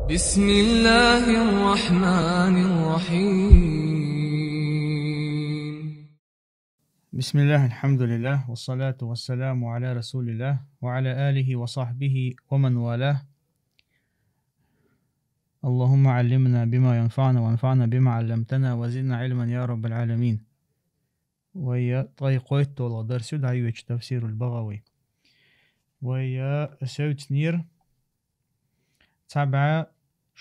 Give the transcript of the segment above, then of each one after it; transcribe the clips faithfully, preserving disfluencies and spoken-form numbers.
بسم الله الرحمن الرحيم. بسم الله، الحمد لله، والصلاة والسلام على رسول الله وعلى آله وصحبه ومن والاه. اللهم علمنا بما ينفعنا وانفعنا بما علمتنا وزدنا علما يا رب العالمين. Вай ткъаь кхойтталгӀа дарс ю дӀайоьдуш Тафсирул БагӀави. Вай севцнера цхьа бӀаь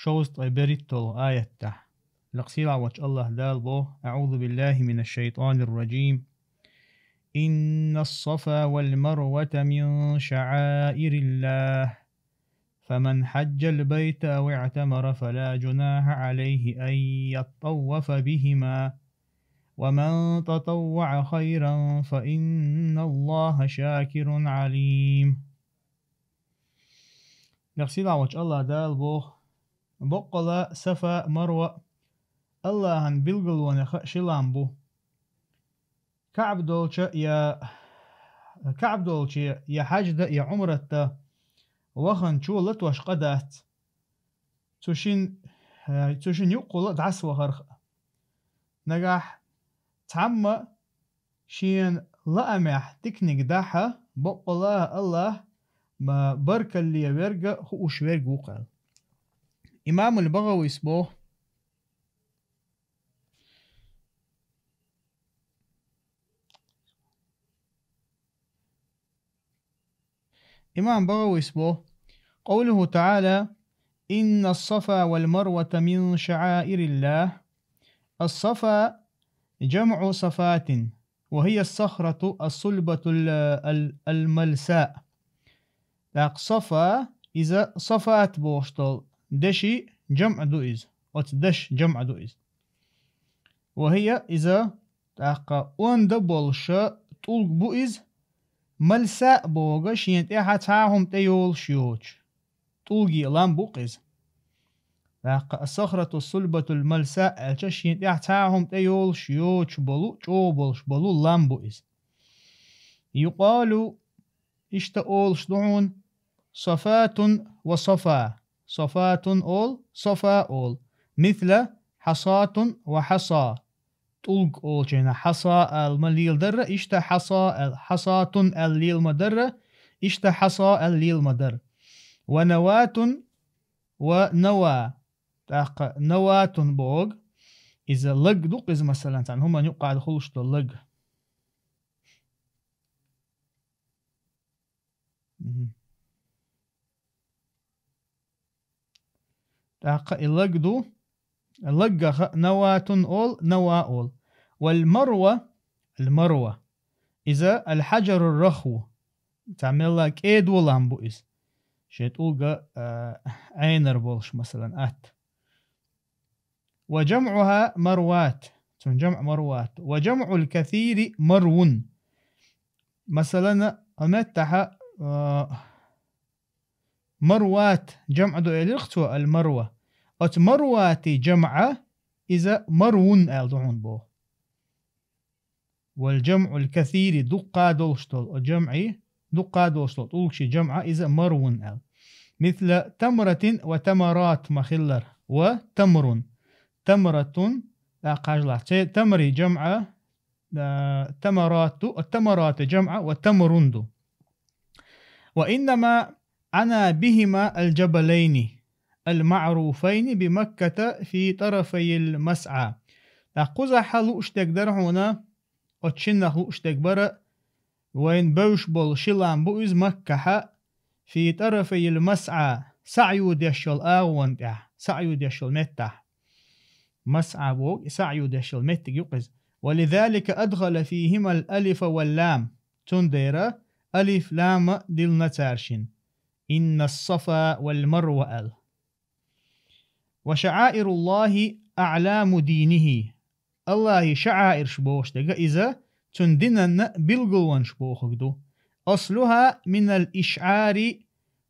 шовзткъаь берхӀитталгӀа аят тӀехь. Лекха сийлахь волчу АллахӀ Дала боху: أعوذ بالله من الشيطان الرجيم. إن الصفا والمروة من شعائر الله، فمن حج البيت أو اعتمر فلا جناح عليه أن يطوف بهما، ومن تطوع خيرا فإن الله شاكر عليم. Лекха сийлахь волчу АллахӀ Дала боху: боккъала Сафа, Марва АллахӀан билгалонех ши лам бу. КаӀба долчу я, КаӀба долчу я хьаьж дан, я Ӏумрат дан ваханчо латош къа дац цу шин, цу шин юккъехула дӀасавахарх. Нагахь цхьамма шена лаамехь диканиг дахь, боккъала АллахӀ ма баркалле верг а, хууш верг а ву-кх аьлла. Имамул БагӀавис боху, Имам БагӀавис боху: قوله تعالى: إن الصفا والمروة من شعائر الله. الصفا جمع صفاة، وهي الصخرة الصلبة ال-، ال-، الملساء. ТӀаккха Сафа, иза Сафат бохуш долу деши жамӀ ду иза. Оцу дешан жамӀ ду иза. وهي, иза, тӀаккха онда болуша тӀулг бу иза, мальсаъ боху шена тӀехь цхьа а хӀума тӀейолуш йоцуш. ТӀулган лам бу-кх иза. ТӀаккха الصخرة الصلبة الملساء аьлча, шена тӀехь цхьа а хӀума тӀейолуш йоцуш болу, чӀогӀа болуш болу лам бу иза. يقال, иштта олуш ду хьуна: صفاة وصفا. صفاة олу, صفا олу. مثل حصاة وحصى. ТӀулг олучу хенахь хьаса аьлла ма леладара, иштта хьаса аьлла, حصاة аьлла лела ма дара, иштта хьаса аьлла лела ма дара. ونواة ونوى. ТӀаккха نواة боху, иза лаг ду-кх иза, масалан, цхьана хӀуманна юккъехь хуьлуш долу лаг. Мгм. ТӀаккха и лаг ду, лаггах نواة олу, نوى олу. والمروة, المروة, иза الحجر الرخو, цхьа мелла кӀеда лам бу иза. Шен тӀулга, а, Ӏенар болуш, масалан, атта. وجمعها مروات. Цуьнан жамӀ مروات. وجمع الكثير مرو. Масалан, хӀокху меттехь, а, марват жамӀ ду элира-кх цо, المروة. Оцу марвати жамӀ иза مرو аьлла ду хьуна боху. والجمع الكثير, дуккха долуш долу, о, жамӀи, дуккха долуш долу тӀулгаши жамӀ иза مرو аьлла. مثل تمرة وتمرات ма-хиллара. وتمر. تمرة, тӀаккха хьажалахь. Церан тамри жамӀ, а, تمرات ду, а тамарати жамӀ وتمر ду. وإنما عنا بهما الجبلين المعروفين بمكة في طرفي المسعى. ТӀаккха кхузахь лууш дерг дара хьуна, оцу шиннах лууш дерг бара, вайна бевзаш болу ши лам бу иза Маккахь, في طرفي المسعى, саӀю деш йолу агӀонна тӀехь, саӀю деш йолу меттахь. МасӀа боху, и саӀю деш йолу меттиг ю-кх иза. ولذلك أدخل فيهما الألف واللام. Цундела алиф-лам а диллина цара шина. إن الصفا والمروة аьлла. وشعائر الله أعلام دينه. АллахӀан шаӀаирш бохуш дерг иза, цуьнан динан билгалонаш бохург ду. أصلها من الإشعار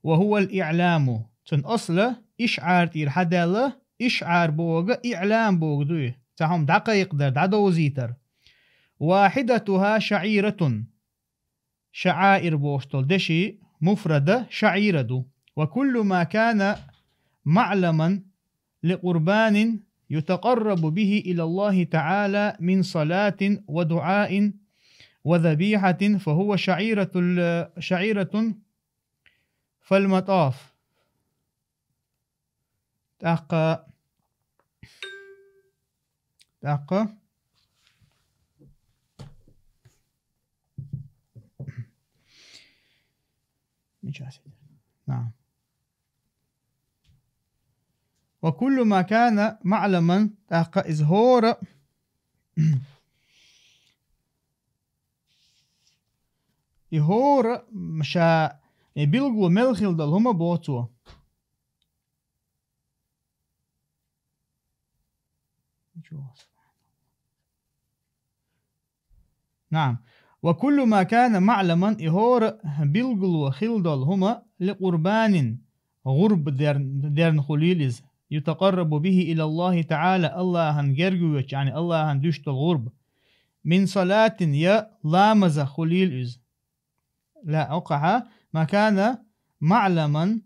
وهو الإعلام. Цуьнан асла ишӀар тӀера хьадаьлла, ишӀар бохург иӀлам бохург ду и. Цхьа хӀума дӀакхайкхадар, дӀадовзийтар. واحدتها شعيرة. ШаӀаир бохуш долу деши муфрада шаӀира ду. وكل ما كان معلما لقربان يتقرب به إلى الله تعالى من صلاة ودعاء وذبيحة فهو شعيرة ال-، شعيرة فالمطاف. تحقق، تحقق. نعم. وكل ما كان معلما تحقق إظهار إظهار مشا إبلغ ملخل دل هما بوتو. نعم. وكل ما كان معلما إظهار بلغلو خلدل هما لقربان غرب درن، درن خليلز يتقرب به إلى الله تعالى الله هن جرجوش، يعني الله هن دوشتل غرب من صلاة يا لامز خليلز. لا أقع ما كان معلما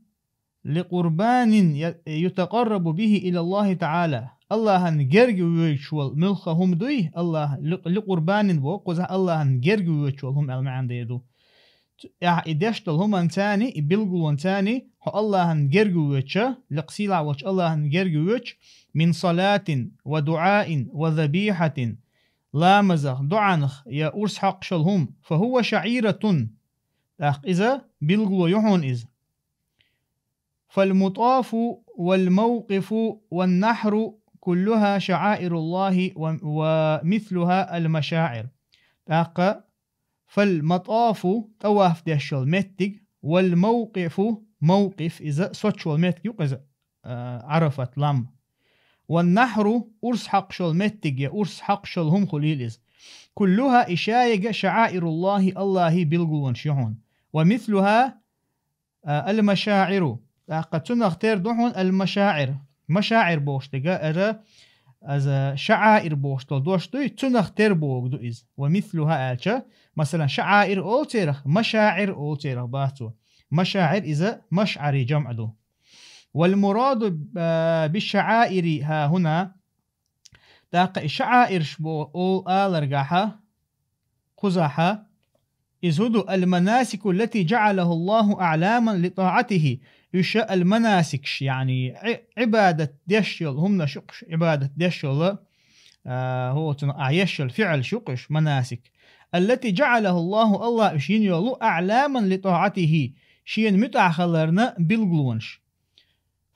لقربان ي-، يتقرب به إلى الله تعالى. الله هن جرجوش والملخ هم دوي، الله لق-، لقربان بو، قزح الله هن جرجوش والهم المعنى ديدو. Яхь и деш долу хӀуманца а, и билгалонца а хьо Аллахьан герга воьдуча, лекха сийлахь волчу Аллахьан герга воьдуча, мин салатин ва дуӀаин ва забихьатин, ламазах, доӀанах я урс хьокхуш йолу хӀума, фа хӀува шаӀиратун, тӀаккха иза билгало ю хьуна иза. Фал мутафу вал мавкъифу ван нахьру куллуха шаӀаируллахи ва, ва мислуха ал машаӀир. ТӀаккха Фал матафу, тӀаваф деш йолу меттиг, вал мавкъифу, мавкъиф, иза соцуш волу меттиг ю-кх иза, а, Ӏарафат лам. Ван нахьру, урс хьокхуш йолу меттиг я урс хьокхуш йолу хӀума хуьлийла иза. Куллуха, и шайга шаӀаируллахи, Аллахьан билгалонаш ю хьуна. Ва мислуха, а, ал-машаӀиру. ТӀаккха цунах тера ду хьуна ал-машаӀир. МашаӀир бохуш дерг ара, аза шаӀаир бохуш долу дош дуй, цунах тера бохург ду иза. Ва мислуха аьлча, масалан, шаӀаир олу церах, машаӀир олу церах бац цо. МашаӀир иза машӀари жамӀ ду. Вал мураду, а, бишшаӀаири хӀа хӀуна, тӀаккха и шаӀаирш бо-, олу аларгахьа, кхузахьа, иза хӀу ду, ал-манасику лати жаӀалаху Аллаху аӀламан ли тӀаӀатихи, уьш ал-манасикаш, яъни Ӏи-, Ӏибадат деш йолу хӀуманаш ю-кх уьш, Ӏибадат деш йолу, а, хӀоцунах ахь еш йолу фиӀлаш ю-кх уьш, манасик. Аллати жаӀалаху Аллаху, Аллахьа уьш йина йолу, аӀламан ли тӀаӀатихи, шена муьтӀахь хиларна билгалонаш.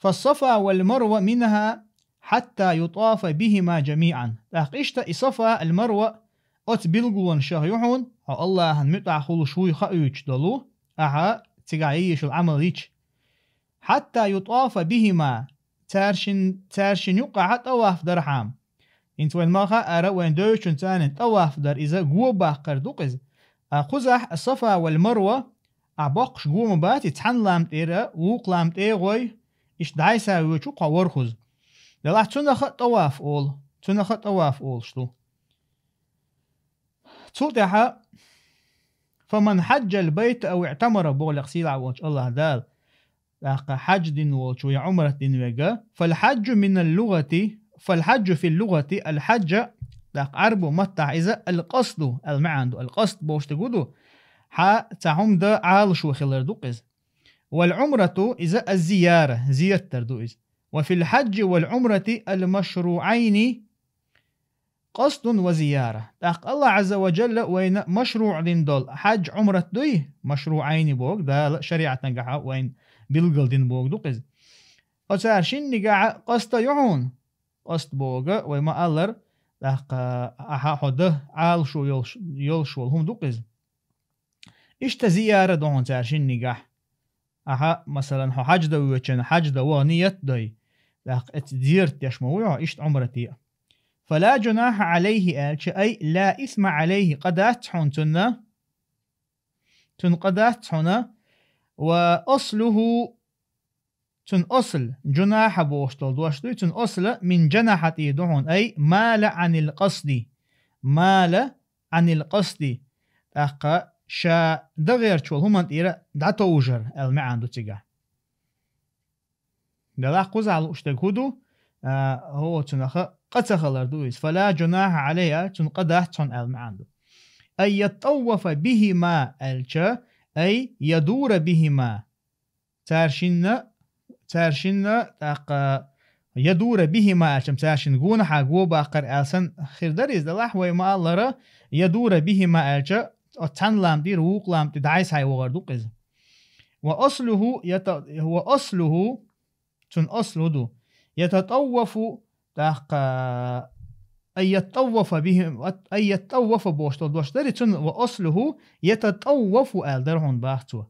Фассафа вал марва минха хьатта ютафа бихима жамиӀан. ТӀаккха иштта и Сафа ал Марва оцу билгалонашах ю хьуна, хьо Аллахьан муьтӀахь хуьлуш вуй хаийтуш долу, ахьа цигахь йиш йолу Ӏамал йича. Хьатта ютафа бихима, цаьршин-, цаьршинна юккъехь тӀаваф дархьама. ХӀинца вайн ма хаара, вайн девзачунна царна тӀаваф дар иза го баккхар ду-кх иза. А кхузахь Сафа вал Марва, ахь боккхуш го ма бац и цхьана лам тӀера, вукху лам тӀе а гӀой, иштта дӀасавоьдуш ву-кх хьо ворхӀазза. Делахь цунах а тӀаваф олу, цунах а тӀаваф олуш ду. Цул тӀаьхьа, фаман хьаджал байта ау иӀтамара боху лекха сийлахь волчу Аллахь Дала. ТӀаккха хьадж дина волчу я Ӏумрат дина верг, фал хьаджу минал лугати, фал хьаджу фил лугати, ал хьаджа, тӀаккха Ӏарбу маттахь иза ал къасду аьлла маьӀна ду, ал къасд бохуш дерг хӀу ду, хьан цхьа хӀума дан Ӏалашо хилар ду-кх иза. Вал Ӏумрату иза аз-зияра, зиярат дар ду иза. Ва фил хьаджи вал Ӏумрати ал машруӀайни, къасдун ва зияра. ТӀаккха Аллахь Ӏазза ва Джалла вайна машруӀ дина долу хьадж, Ӏумрат дуй, машруӀайни боху, Дала шариӀатан гахьа вайна билгал дина боху ду-кх иза. Оцара шиннигахьа къаста ю хьуна, къаст боху, вай ма-аллара, тӀаккха ахьа хьо дан Ӏалашо йолуш, йолуш волу хӀума ду-кх иза. Иштта зияра ду хьуна цара шиннигахь. Ахьа, масалан, хьо хьаджда воьдучунна хьаджда ваха ният дой, тӀаккха эцу зиярат деш ма вуй хьо, иштта Ӏумрате а. Фала жунахьа Ӏалайхи аьлча, ай, ла исма Ӏалайхи, къа дац хьуна цунна, цунна къа дац хьуна, ва аслуху, цуьнан асл, жунахьа бохуш долу дош дуй, цуьнан асла мин жанахьа тӀе ду хьуна, ай, мала Ӏанил къасди, мала Ӏанил къасди, тӀаккха ша дан гӀерташ волу хӀуманна тӀера дӀатовжар аьлла маьӀна ду цигахь. Делахь кхузахь лууш дерг хӀун ду? А, хӀо, цунах къа ца хилар ду иза. «فلا جناح عليه», цунна къа дац хьуна аьлла маьӀна ду. «أن يطوف بهما», аьлча, «أي يدور بهما». Цара шинна, цара шинна, тӀаккха «يدور بهما» аьлча, цара шинна гонахьа го баккхар аьлла санна хир дара иза, делахь вай ма-аллара, «يدور بهما» аьлча, оцу цхьана лам тӀера вукху лам тӀе дӀасхьа вогӀур ду-кх иза. «وأصله يت-، وأصله», цуьнан асл хӀун ду? «يتطوف», тӀаккха «أن يطوف بهم», «أن يطوف» бохуш долу дош дарий цуьнан, «وأصله يتطوف» аьлла дара хьуна бах цо.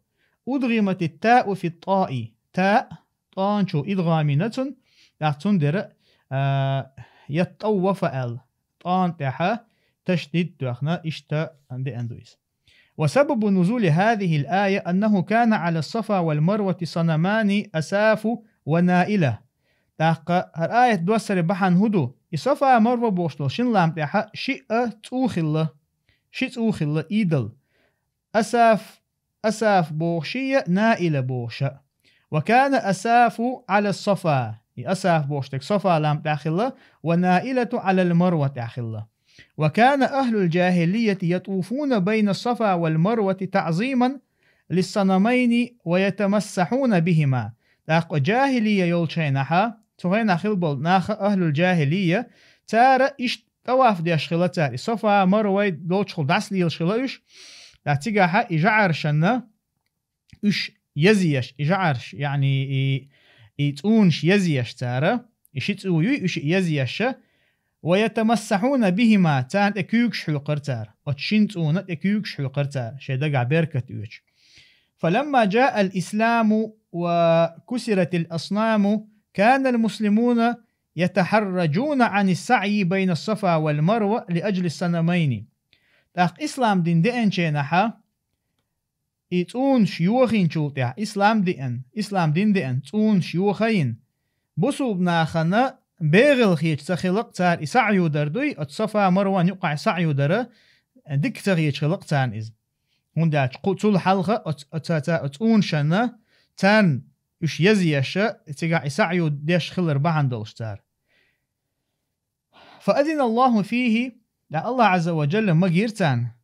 «أدغمت التاء في الطاء». Та тӀончо идгӀам йина цунна, тӀаккха цундела, а, «يتطوف» аьлла, тӀон тӀехь ташдид тоьхна, иштта деана ду иза. «وسبب نزول هذه الآية أنه كان على الصفا والمروة صنمان أساف ونائلة». ТӀаккха хӀара аят доссаре бахьана хӀун ду? И Сафа, Марва бохуш долу шина лам тӀехь шиъ цӀу хилла, ши цӀу хилла, идол. Асаф, Асаф бохуш а, Наила бохуш а. «وكان أساف على الصفا». И Асаф бохуш дерг Сафа лам тӀехь хилла, «ونائلة على المروة» тӀехь хилла. «وكان أهل الجاهلية يطوفون بين الصفا والمروة تعظيما للصنمين ويتمسحون بهما». ТӀаккха жахилия йолчу хенахь, цу хенахь хилла болу наха, ахлул жахилия, цара иштта тӀаваф деш хилла цара. И Сафа, Марвай долчухула дӀасалелаш хилла уьш. ТӀаккха цигахь и жӀаршна уьш езъеш, и жӀарш, яъни и, и цӀунаш езъеш цара, и ши цӀу юй уьш езъеш, «ويتمسحون بهما», царна тӀе куьйгаш хьоькхура цара, оцу шина цӀуна тӀе куьйгаш хьоькхура цара, шайн дагахь беркат оьцуш. «فلما جاء الإسلام وكسرت الأصنام كان المسلمون يتحرجون عن السعي بين الصفا والمروة لأجل الصنمين». ТӀаккха ислам дин деанчу хенахь, и цӀунаш йохийначул тӀаьхьа, ислам деана, ислам дин деана, цӀунаш йохийна, бусулба нахана бегӀал хеташ ца хилла-кх цара и саӀю дар дуй, оцу Сафа, Марван юккъехь саӀю дара дика ца хеташ хилла-кх царна иза. ХӀунда аьлча кху-, цул хьалха оц-, оца-, ца-, оцу цӀунашна царна уьш езъеш, цигахь и саӀю деш хилар бахьана долуш цара. «فأذن الله فيه», да, Аллах Азза ва Джалла магийра царна.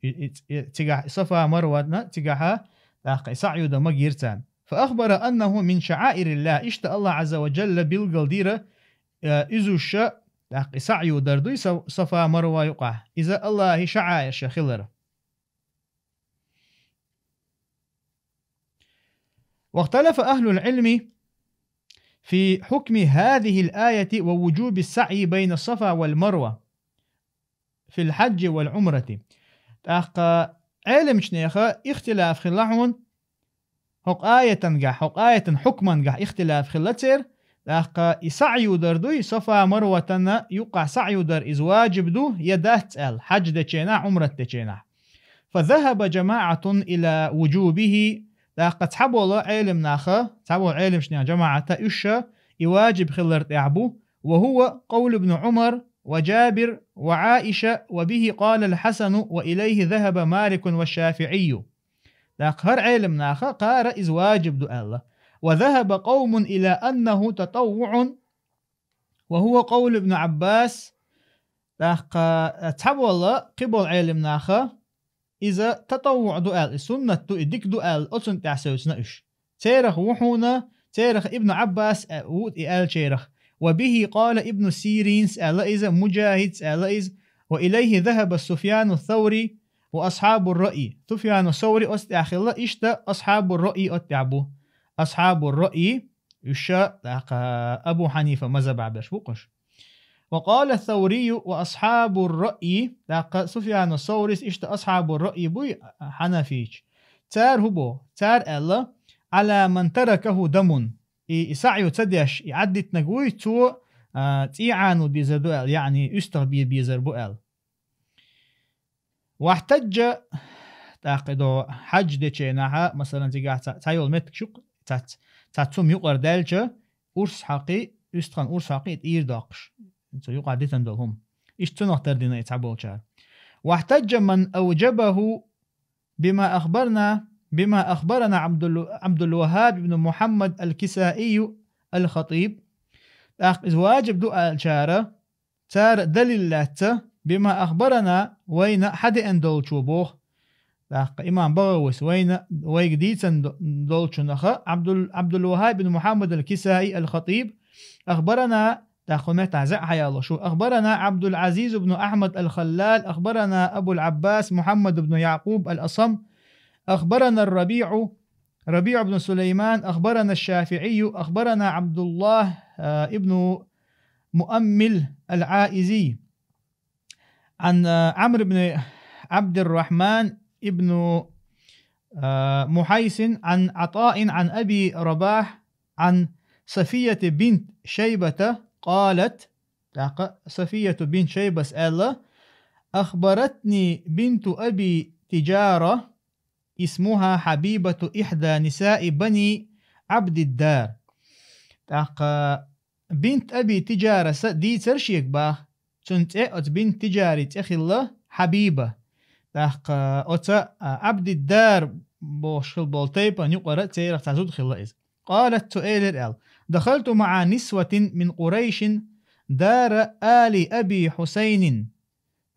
И, и, и, цигахь Сафа, Марвана, цигахьа, тӀаккха и саӀю дан магийра царна. «فأخبر أنه من شعائر الله». Иштта Аллах Азза ва Джалла билгал дира, э, иза уьш, тӀаккха и саӀю дар дуй, Са-, Сафа, Марва юкъахь. Иза Аллахьи шаӀаирша хилар. «واختلف أهل العلم في حكم هذه الآية ووجوب السعي بين الصفا والمروة في الحج والعمرة». ТӀаккха Ӏеламчунеха ихтилаф хилла хьуна хӀокху аятангахь, хӀокху аятан хьукмангахь ихтилаф хилла церан, тӀаккха и саӀю дар дуй, Сафа, Марватана юккъахь саӀю дар иза ваджиб ду я дац аьлла, хьаьж дечу хенахь, Ӏумрат дечу хенахь. «فذهب جماعة إلى وجوبه», тӀаккха цхьаболу Ӏеламнаха, цхьаболу Ӏеламчунехан жамаӀата уьш и ваджиб хилар тӀехь бу, «وهو قول ابن عمر وجابر وعائشة وبه قال الحسن وإليه ذهب مالك والشافعي». ТӀаккха хӀара Ӏеламнаха кхара иза ваджиб ду аьлла. «وذهب قوم إلى أنه تطوع وهو قول ابن عباس». ТӀаккха цхьаболу, кхиболу Ӏеламнаха иза татаввуӀ ду аьлла, и суннат ду, и дика ду аьлла, оцунна тӀехь севцна уьш. Церах ву хьуна, церах Ибн Ӏаббас а ву и аьллачерах. «وبه قال ابن سيرين» аьлла иза, Муджахидс аьлла иза, «وإليه ذهب سفيان الثوري وأصحاب الرأي». Суфьяну Саври оцу тӀехь хилла, иштта асхьабу раъи оцу тӀехь бу. Асхьабу раъи, уьш, тӀаккха, Абу Хьанифа мазхабехь берш бу-кх уьш. «وقال الثوري وأصحاب الرأي», тӀаккха Суфьяну Саврис иштта асхьабу раъи буй, хьанафийча. Цара хӀун боху? Цара аьлла: «على من تركه دم». И, и саӀю ца деш, и Ӏаддитинарг вуй, цо, а, цӀий Ӏану дезар ду аьлла, яъни уьстагӀ бе безар бу аьлла. «واحتج», тӀаккха и до хьаьж дечу хенахь, масалан, цигахь ца-, цхьайолу меттигаш ю-кх, цац-, цац хӀума юкъара даьлча, урс хьакхий, уьстагӀан урс хьакхий, и тӀийр доккхуш. Цо юкъахь дитина долу хӀума. Иштта цунах тардина и цхьаболчара. «واحتج من أوجبه بما أخبرنا، بما أخبرنا عبد ال-، عبد الوهاب بن محمد الكسائي ал-Хатиб. ТӀаккха иза важиб ду аьллачара, цара далил лаьцна, бима ахбарана, вайна хьадеана долчо боху. ТӀаккха имам БагӀавис вайна, вайга дийцан до-, долчунаха Абдул-, Абдул-Ваххаб ибн Мухаммад ал-Кисаи ал-Хатиб, ахбарана, тӀаккха хӀун меттахь зӀе хьаяло шу, ахбарана Абдул-Азиз ибн Ахмад ал-Халлал, ахбарана Абул-Аббас Мухаммад ибн Якъуб ал-Асам, ахбарана ар-Рабиъу, ربيع بن سليمان، أخبرنا الشافعي، أخبرنا عبد الله، آه، ابن مؤمل العائزي، عن، آه، عمرو بن عبد الرحمن ابن، آه، محيص، عن عطاء عن أبي رباح، عن صفية بنت شيبة قالت، تاقا صفية بنت شيبة ألا، أخبرتني بنت أبي تجارة، اسمها حبيبة إحدى نساء بني عبد الدار. ТӀаккха бинт Аби Тиджараса дийцар шега баха. Цуьнан цӀе оцу бинт Тиджари цӀе хилла Хьабиба. ТӀаккха оцу, а, Абдиддар бохуш хилла болу тайпана юкъара церах цхьа зуда хилла иза. قالت, цо элира аьлла: دخلت مع نسوة من قريش دار آل أبي حسين.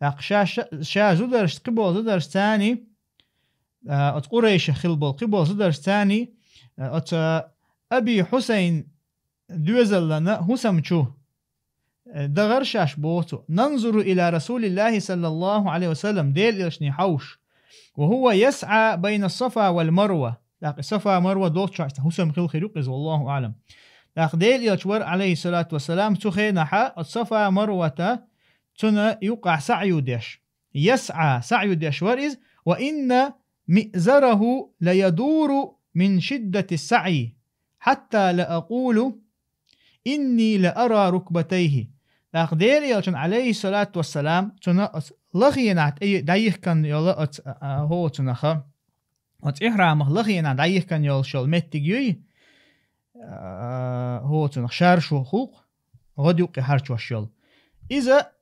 ТӀаккха ша, ша, ша зударшца, кхиболу зударшца царний, а, оцу Къурайшах хилла болу кхиболу зударшца царний, а, оцу Аби Хьусайн доьзаллана хӀусам чу, э, дахара шаьш боху цо. ننظر إلى رسول الله صلى الله عليه وسلم, Делан элчане хьовсуш. وهو يسعى بين الصفا والمروة. ТӀаккха Сафа-Марва долчохь хӀусам хилла хир ю иза, والله أعلم. ТӀаккха Делан элча вара, عليه الصلاة والسلام, цу хенахьа оцу Сафа-Марвата цуьнан юккъехь саӀю деш. يسعى, саӀю деш вара иза, وإن مئزره ليدور من شدة السعي، حتى لأقول إني لأرى ركبتيه. ТӀаккха Делан элчанна, عليه الصلاة والسلام, цуьнан оцу лахенахь тӀе дӀайихкина йолу оцу, а, а, хӀоцунаха, оцу ихьрамах лахенахь дӀайихкина йолуш йолу меттиг юй, а, хӀоцунах шаршу гӀуллакх, гӀодаюккъе хьарчош йолу. Иза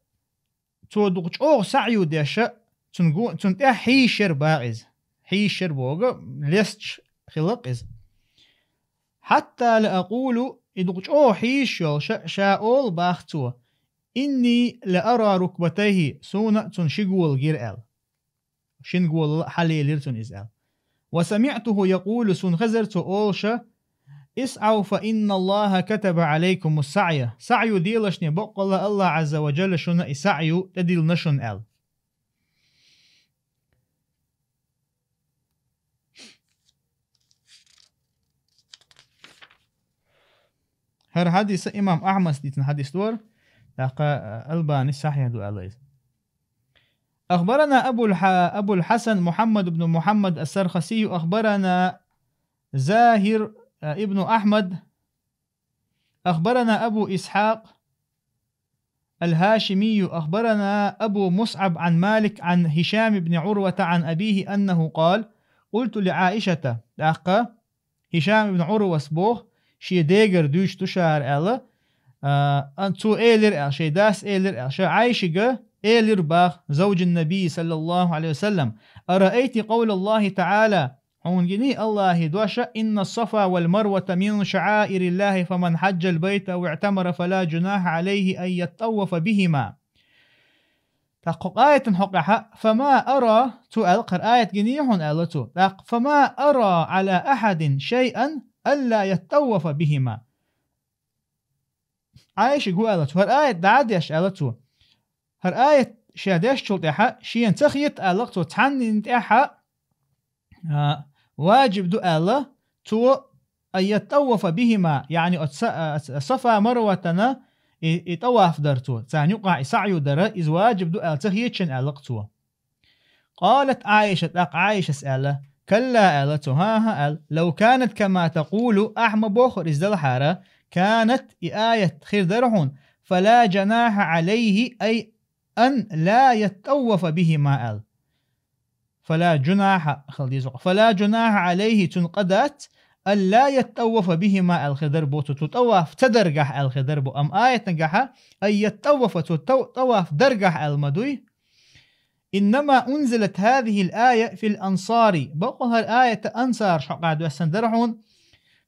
цо дукха чӀогӀа саӀю деша, цунна го-, цунна тӀехь хьийшира баха иза. Хьийшира боху, лесташ хилла иза. حتى لأقول, и дукха чӀогӀа хьийшаш йолуша, ша олу баха цо: إني لأرى ركبتيه, суна цуьнан ши гола гира аьлла. Шина голал а хьалелира цунна иза аьлла. وسمعته يقول, суна хезара цо олуша: اسعوا فإن الله كتب عليكم السعي. СаӀю делашне, баккъалла АллахӀ Ӏазза ва Джалла шуна и саӀю тӀедиллина шуна аьлла. ХӀара хьадиса имам Ахьмада дийцина хьадис ду хӀара, тӀаккха, а, Албани сахьихь ду аьлла иза. أخبرنا أبو الح-، أبو الحسن محمد بن محمد السرخسي، أخبرنا زاهر، آه، ابن أحمد، أخبرنا أبو إسحاق الهاشمي، أخبرنا أبو مصعب عن مالك عن هشام بن عروة عن أبيه أنه قال: قلت لعائشة, тӀаккха Хишам ибн Урвас боху, шен дегара дуьйцуш ду ша хӀара аьлла, а, а, цо элира аьлла, шен дас элира аьлла, ша Ӏайшига элира баха, زوج النبي صلى الله عليه وسلم: أرأيت قول الله تعالى, хьуна гиний АллахӀан дош: إن الصفا والمروة من شعائر الله فمن حج البيت أو اعتمر فلا جناح عليه أن يطوف بهما. ТӀаккха кху аятан хьокъехьа, فما أرى, цо аьлла, кхара аят гиний хьуна аьлла цо. ТӀаккха فما أرى على أحد شيئا ألا يطوف بهما. Ӏайшига хӀун аьлла цо? ХӀара аят дӀа а деш аьлла цо. ХӀара аят ша дешчул тӀаьхьа, шена ца хета аьлла цо, цхьаннан тӀаьхьа, а, важиб ду аьлла, цо أن يطوف بهما, яъни оцу са-, а, Сафа Марватана и, и тӀаваф дар цо, царна юкъахь и саӀю дара, иза важиб ду аьлла ца хеташ шена аьлла цо. قالت عائشة, тӀаккха Ӏайшас аьлла, كلا, аьлла цо, хӀан-хӀа, аьлла, لو كانت كما تقول, ахьа ма бохура иза делахьара, كانت, и аят хир дара хьуна, فلا جناح عليه أي أن لا يطوف بهما аьлла. فلا جناح, хила деза вай. فلا جناح عليه, цунна къа дац, ألا يطوف بهما аьлла хир дара боху цо, цо тӀаваф ца даргахь аьлла хир дара боху. Амма аятангахьа أن يطوف, цо тӀав-, тӀаваф даргахь аьлла ма дуй. إنما أنزلت هذه الآية في الأنصار. Бакъ хӀара аят ансараш хьокъехь доьссина дара хьуна.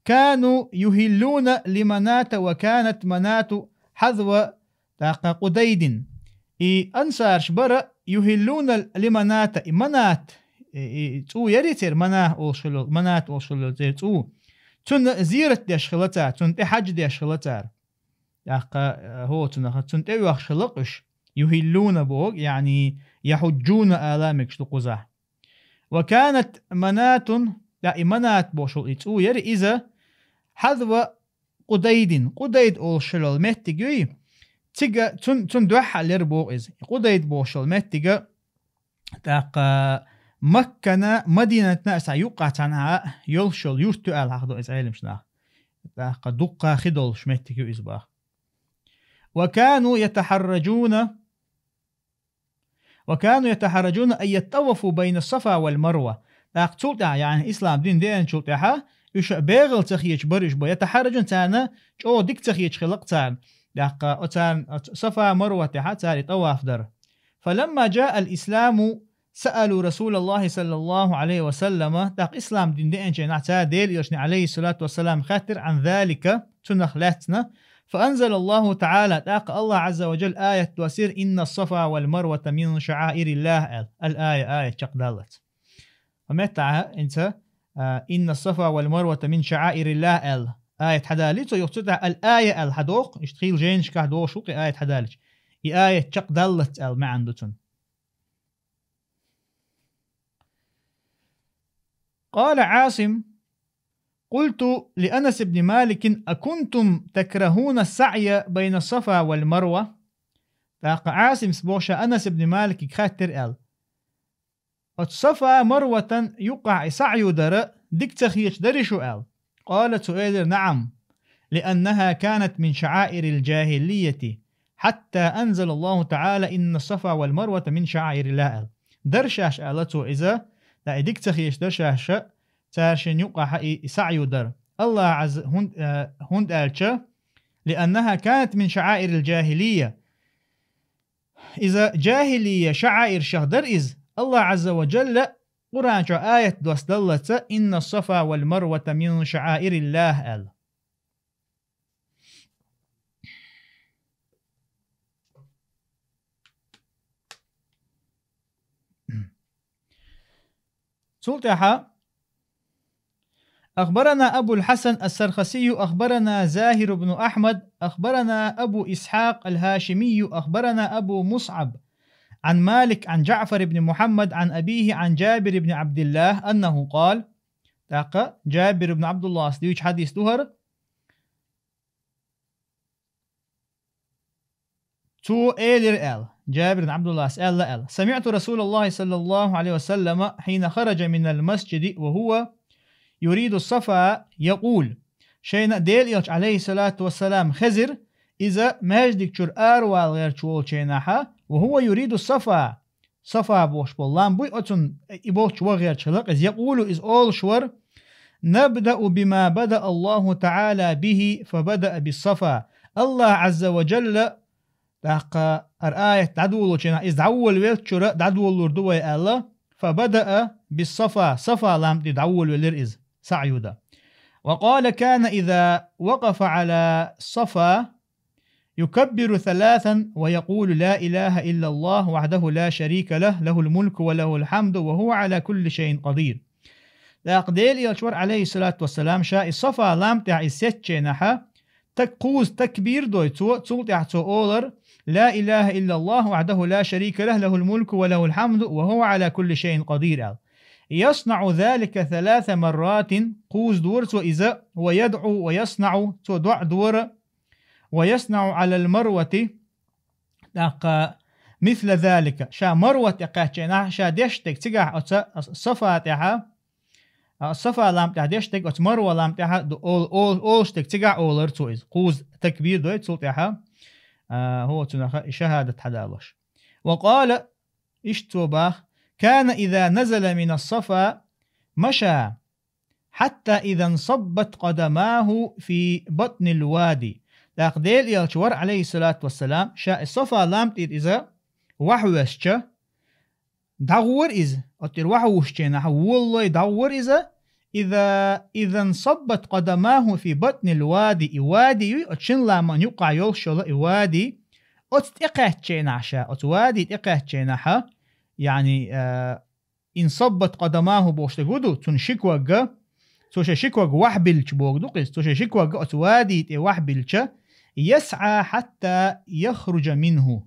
كانوا يهلون لمناة وكانت مناة حذو تاقا قديد. И ансараш бара يهلون لمناة, и Манат, и, и цӀу яри церан Мана олуш хилла, Манат олуш хилла церан цӀу. Цунна зиярат деш хилла цара, цунна тӀе хьаьж деш хилла цара. ТӀаккха, э, хӀо цунах, цунна тӀе воьхуш хилла уьш. يهلون боху, яъни يحجون ала мегаш ду кхузахь. وكانت مناة, тӀаккха и Манат бохуш хилла и цӀу яри иза, حذو قديد, Къудайд олуш хилла меттиг юй, цига цун, цунна дуьххьал яра боху иза. И Къудайд бохуш хилла меттига, тӀаккха Маккана, Мадинатна а схьа юккъахь цхьаьнахьа йолуш йолу юрт ю аьлла хьахдо иза Ӏеламнаха. ТӀаккха дуккха хи долуш меттиг ю иза боху. وكانوا يتحرجون وكانوا يتحرجون أن يطوفوا بين الصفا والمروة. ТӀаккха цул тӀаьхьа, яъни ислам дин деанчул тӀаьхьа, уьш бегӀал ца хеташ бара уьш бо. يتحرجون, царна чӀогӀа дика ца хеташ хилла-кх царна. ТӀаккха оцарна оцу Сафа, Марва тӀехьа цара и тӀаваф дара. فلما جاء الإسلام سألوا رسول الله صلى الله عليه وسلم, тӀаккха ислам дин деанчу хенахь цара Делан элчане, عليه الصلاة والسلام, хаьттира عن ذلك, цунах лаьцна. فأنزل الله تعالى, тӀаккха Аллах Азза ва Джалла аят доссийра: إن الصفا والمروة من شعائر الله, аьлла. الآية, аят чекхдаллалц. Ва меттахь хӀинца, а, إن الصفا والمروة من شعائر الله, аьлла. Аят хьадаллий цо, юха цу тӀехь الآية аьлла хьадоху, иштта хийла жайнашкахь дохуш ву-кх и аят хьадаллича. И аят чекхдаллалц аьлла маьӀна ду цуьнан. قال عاصم: قلت لأنس بن مالك: أكنتم تكرهون السعي بين الصفا والمروة؟ ТӀаккха Ӏасимс бохуш Анас ибн Маликига хаьттира аьлла: «Оцу Сафа Марватан юккъахь и саӀю дара дика ца хеташ дарий шу?» аьлла. قال, цо элира: «نعم، لأنها كانت من شعائر الجاهلية، حتى أنزل الله تعالى: إن الصفا والمروة من شعائر الله», аьлла. Дара шаьш, аьлла цо, иза, да, и дика ца хеташ дара шаьш, цара шен юккъахь и, и саӀю дара. Аллах Ӏазза, хӀун-, э, хӀунда аьлча, لأنها كانت من شعائر الجاهلية. Иза джахилия шаӀаиршах дара иза. Аллах Ӏазза ва Джалла Къуръан чохь аят доссадаллаца: «إن الصفا والمروة من شعائر الله», аьлла. Цул тӀаьхьа: أخبرنا أبو الحسن السرخسي، أخبرنا زاهر بن أحمد، أخبرنا أبو إسحاق الهاشمي، أخبرنا أبو مصعب عن مالك عن جعفر بن محمد عن أبيه عن جابر بن عبد الله أنه قال. ТӀаккха Джабир ибн Абдуллас дуьйцу хьадис ду хӀара. Цо элира аьлла, Джабир ибн Абдуллас аьлла аьлла: «سمعت رسول الله صلى الله عليه وسلم حين خرج من المسجد وهو يريد الصفا يقول». Шайна Делан элча, Ӏалайхиссалату вассалам, хезира, иза маьждиг чуьра аравала гӀерташ волчу хенахьа, «وهو يريد الصفا», Сафа бохуш болу лам буй оцунна, и болчу ван гӀерташ хилла-кх иза, якъулу, иза олуш вара: «نبدأ بما بدأ الله تعالى به، فبدأ بالصفا». Аллах Ӏазза ва Джалла, тӀаккха хӀара аят дӀадолучу хенахь, иза дӀаволавеллачуьра дӀадолалур ду вай аьлла, «فبدأ بالصفا», Сафа лам тӀе дӀаволавелира иза, саӀю дан. وقال: كان إذا وقف على الصفا يكبر ثلاثا ويقول: «لا إله إلا الله وحده لا شريك له، له الملك وله الحمد وهو على كل شيء قدير». ТӀаккха Делан элча вара, Ӏалайхиссалату вассалам, ша и Сафа лам тӀехь иза сецчу хенахьа, так-, кхузза такбир дой цо, цул тӀаьхьа цо олар: «لا إله إلا الله وحده لا شريك له، له الملك وله الحمد وهو على كل شيء قدير», аьлла. «يصنع ذلك ثلاث مرات», кхузза дора цо иза, «ويدعو ويصنع», цо доӀа дора, «ويصنع على المروة», тӀаккха, «مثل ذلك», ша Марва тӀе кхаьчча хенахь, ша деш дерг цигахь оцу Сафа тӀехьа, а, Сафа лам тӀехь деш дерг оцу Марва лам тӀехьа ду-, ол-, ол-, олуш дерг цигахь олар цо иза. Кхузза такбир дой цул тӀехьа, а, хӀо цунаха и шахӀадат хьадалош. «وقال», иштта цо баха: «كان إذا نزل من الصفا مشى حتى إذا انصبت قدماه في بطن الوادي». ТӀаккха Делан элча вара, Ӏалайхиссалату вассалам, ша и Сафа лам тӀера иза вахьвоьссича, дӀагӀора иза, оттӀера вахьвуьссича хенахь, волалой дӀагӀора иза, إذا إذا انصبت قدماه في بطن الوادي, и вади юй, оцу шина ламан юккъахь йолуш йолу и вади, оцу тӀекхаьчченахь ша, оцу вади тӀекхаьчченахьа, яъни, а, انصبت قدماه бохуш дерг ву ду, цунна ши ког, цо шен ши ког вахьбиллича боху ду-кх иза, цо шен ши ког оцу вади тӀе вахьбиллича, يسعى حتى يخرج منه.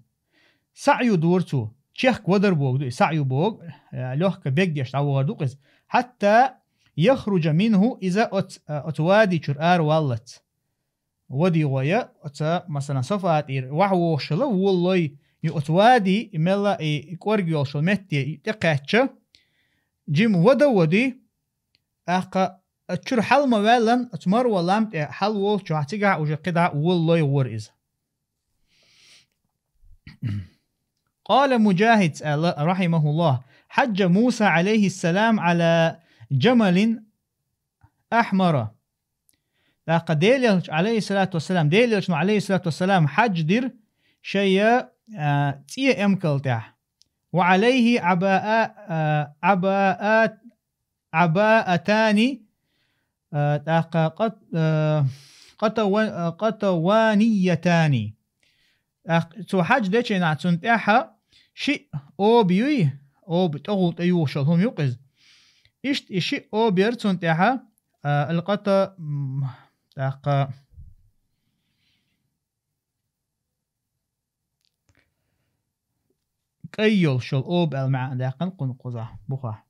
СаӀю дора цо, чехка вадар боху ду и, саӀю боху, э, лёгка бег деш дӀавахар ду-кх иза. حتى يخرج منه, иза оц-, э, оцу вади чуьра ара валлалц. Вади гӀой, оца, масалан, Сафа тӀера вахьа вогӀуш хилла, волалой, и оцу вади, и мелла, и, и кӀорга йолуш йолу метте, и тӀекхаьчча, жима вада вади, тӀаккха оцу чуьра хьала ма ваьллан, оцу Марва лам тӀе хьала волчохь цигахь уже кхидӀа волалой гӀора иза. قال مجاهد, аьлла, رحمه الله: حج موسى عليه السلام على جمل أحمر. ТӀаккха Делан элчано, عليه الصلاة والسلام, Делан элчано, عليه الصلاة والسلام, хьаьж дира шайн, а, цӀен эмкал тӀехь. وعليه عباء-, а, عباءات-, عباءتان, а, тӀаккха къат-, а, къатава-, а, къатаваниятани. ТӀаккха цо хьаьж дечу хенахь цунна тӀехьа шиъ оба юй, оба тӀехула тӀеюхуш йолу хӀума ю-кх иза. Иштта и шиъ оба яра цунна тӀехьа, а, алкъата-, м, тӀаккха кӀай йолуш йолу оба аьлла маьӀна даьккхина кхунна кхузахь, бухахь.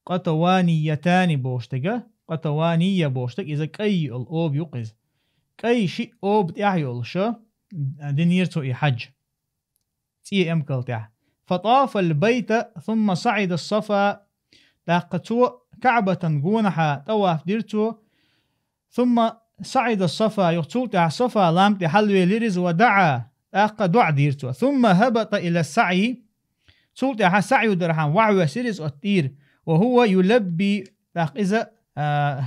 Къатаваниятани бохуш дерг, къатавания бохуш дерг, иза кӀай йолу оба ю-кх иза. КӀай шиъ оба тӀехь йолуша динера цо и хьаьж. ЦӀен эмкал тӀехь. فطاف البيت ثم صعد الصفا. ТӀаккха цо КаӀбатан гонахьа тӀаваф дира цо, ثم صعد الصفا, юха цул тӀаьхьа Сафа лам тӀе хьалавелира иза, ودعا, тӀаккха доӀа дира цо. ثم هبط إلى السعي, цул тӀаьхьа саӀю дархьама вахьавоьссира иза оцу тӀера. وهو يلبي, тӀаккха иза, а,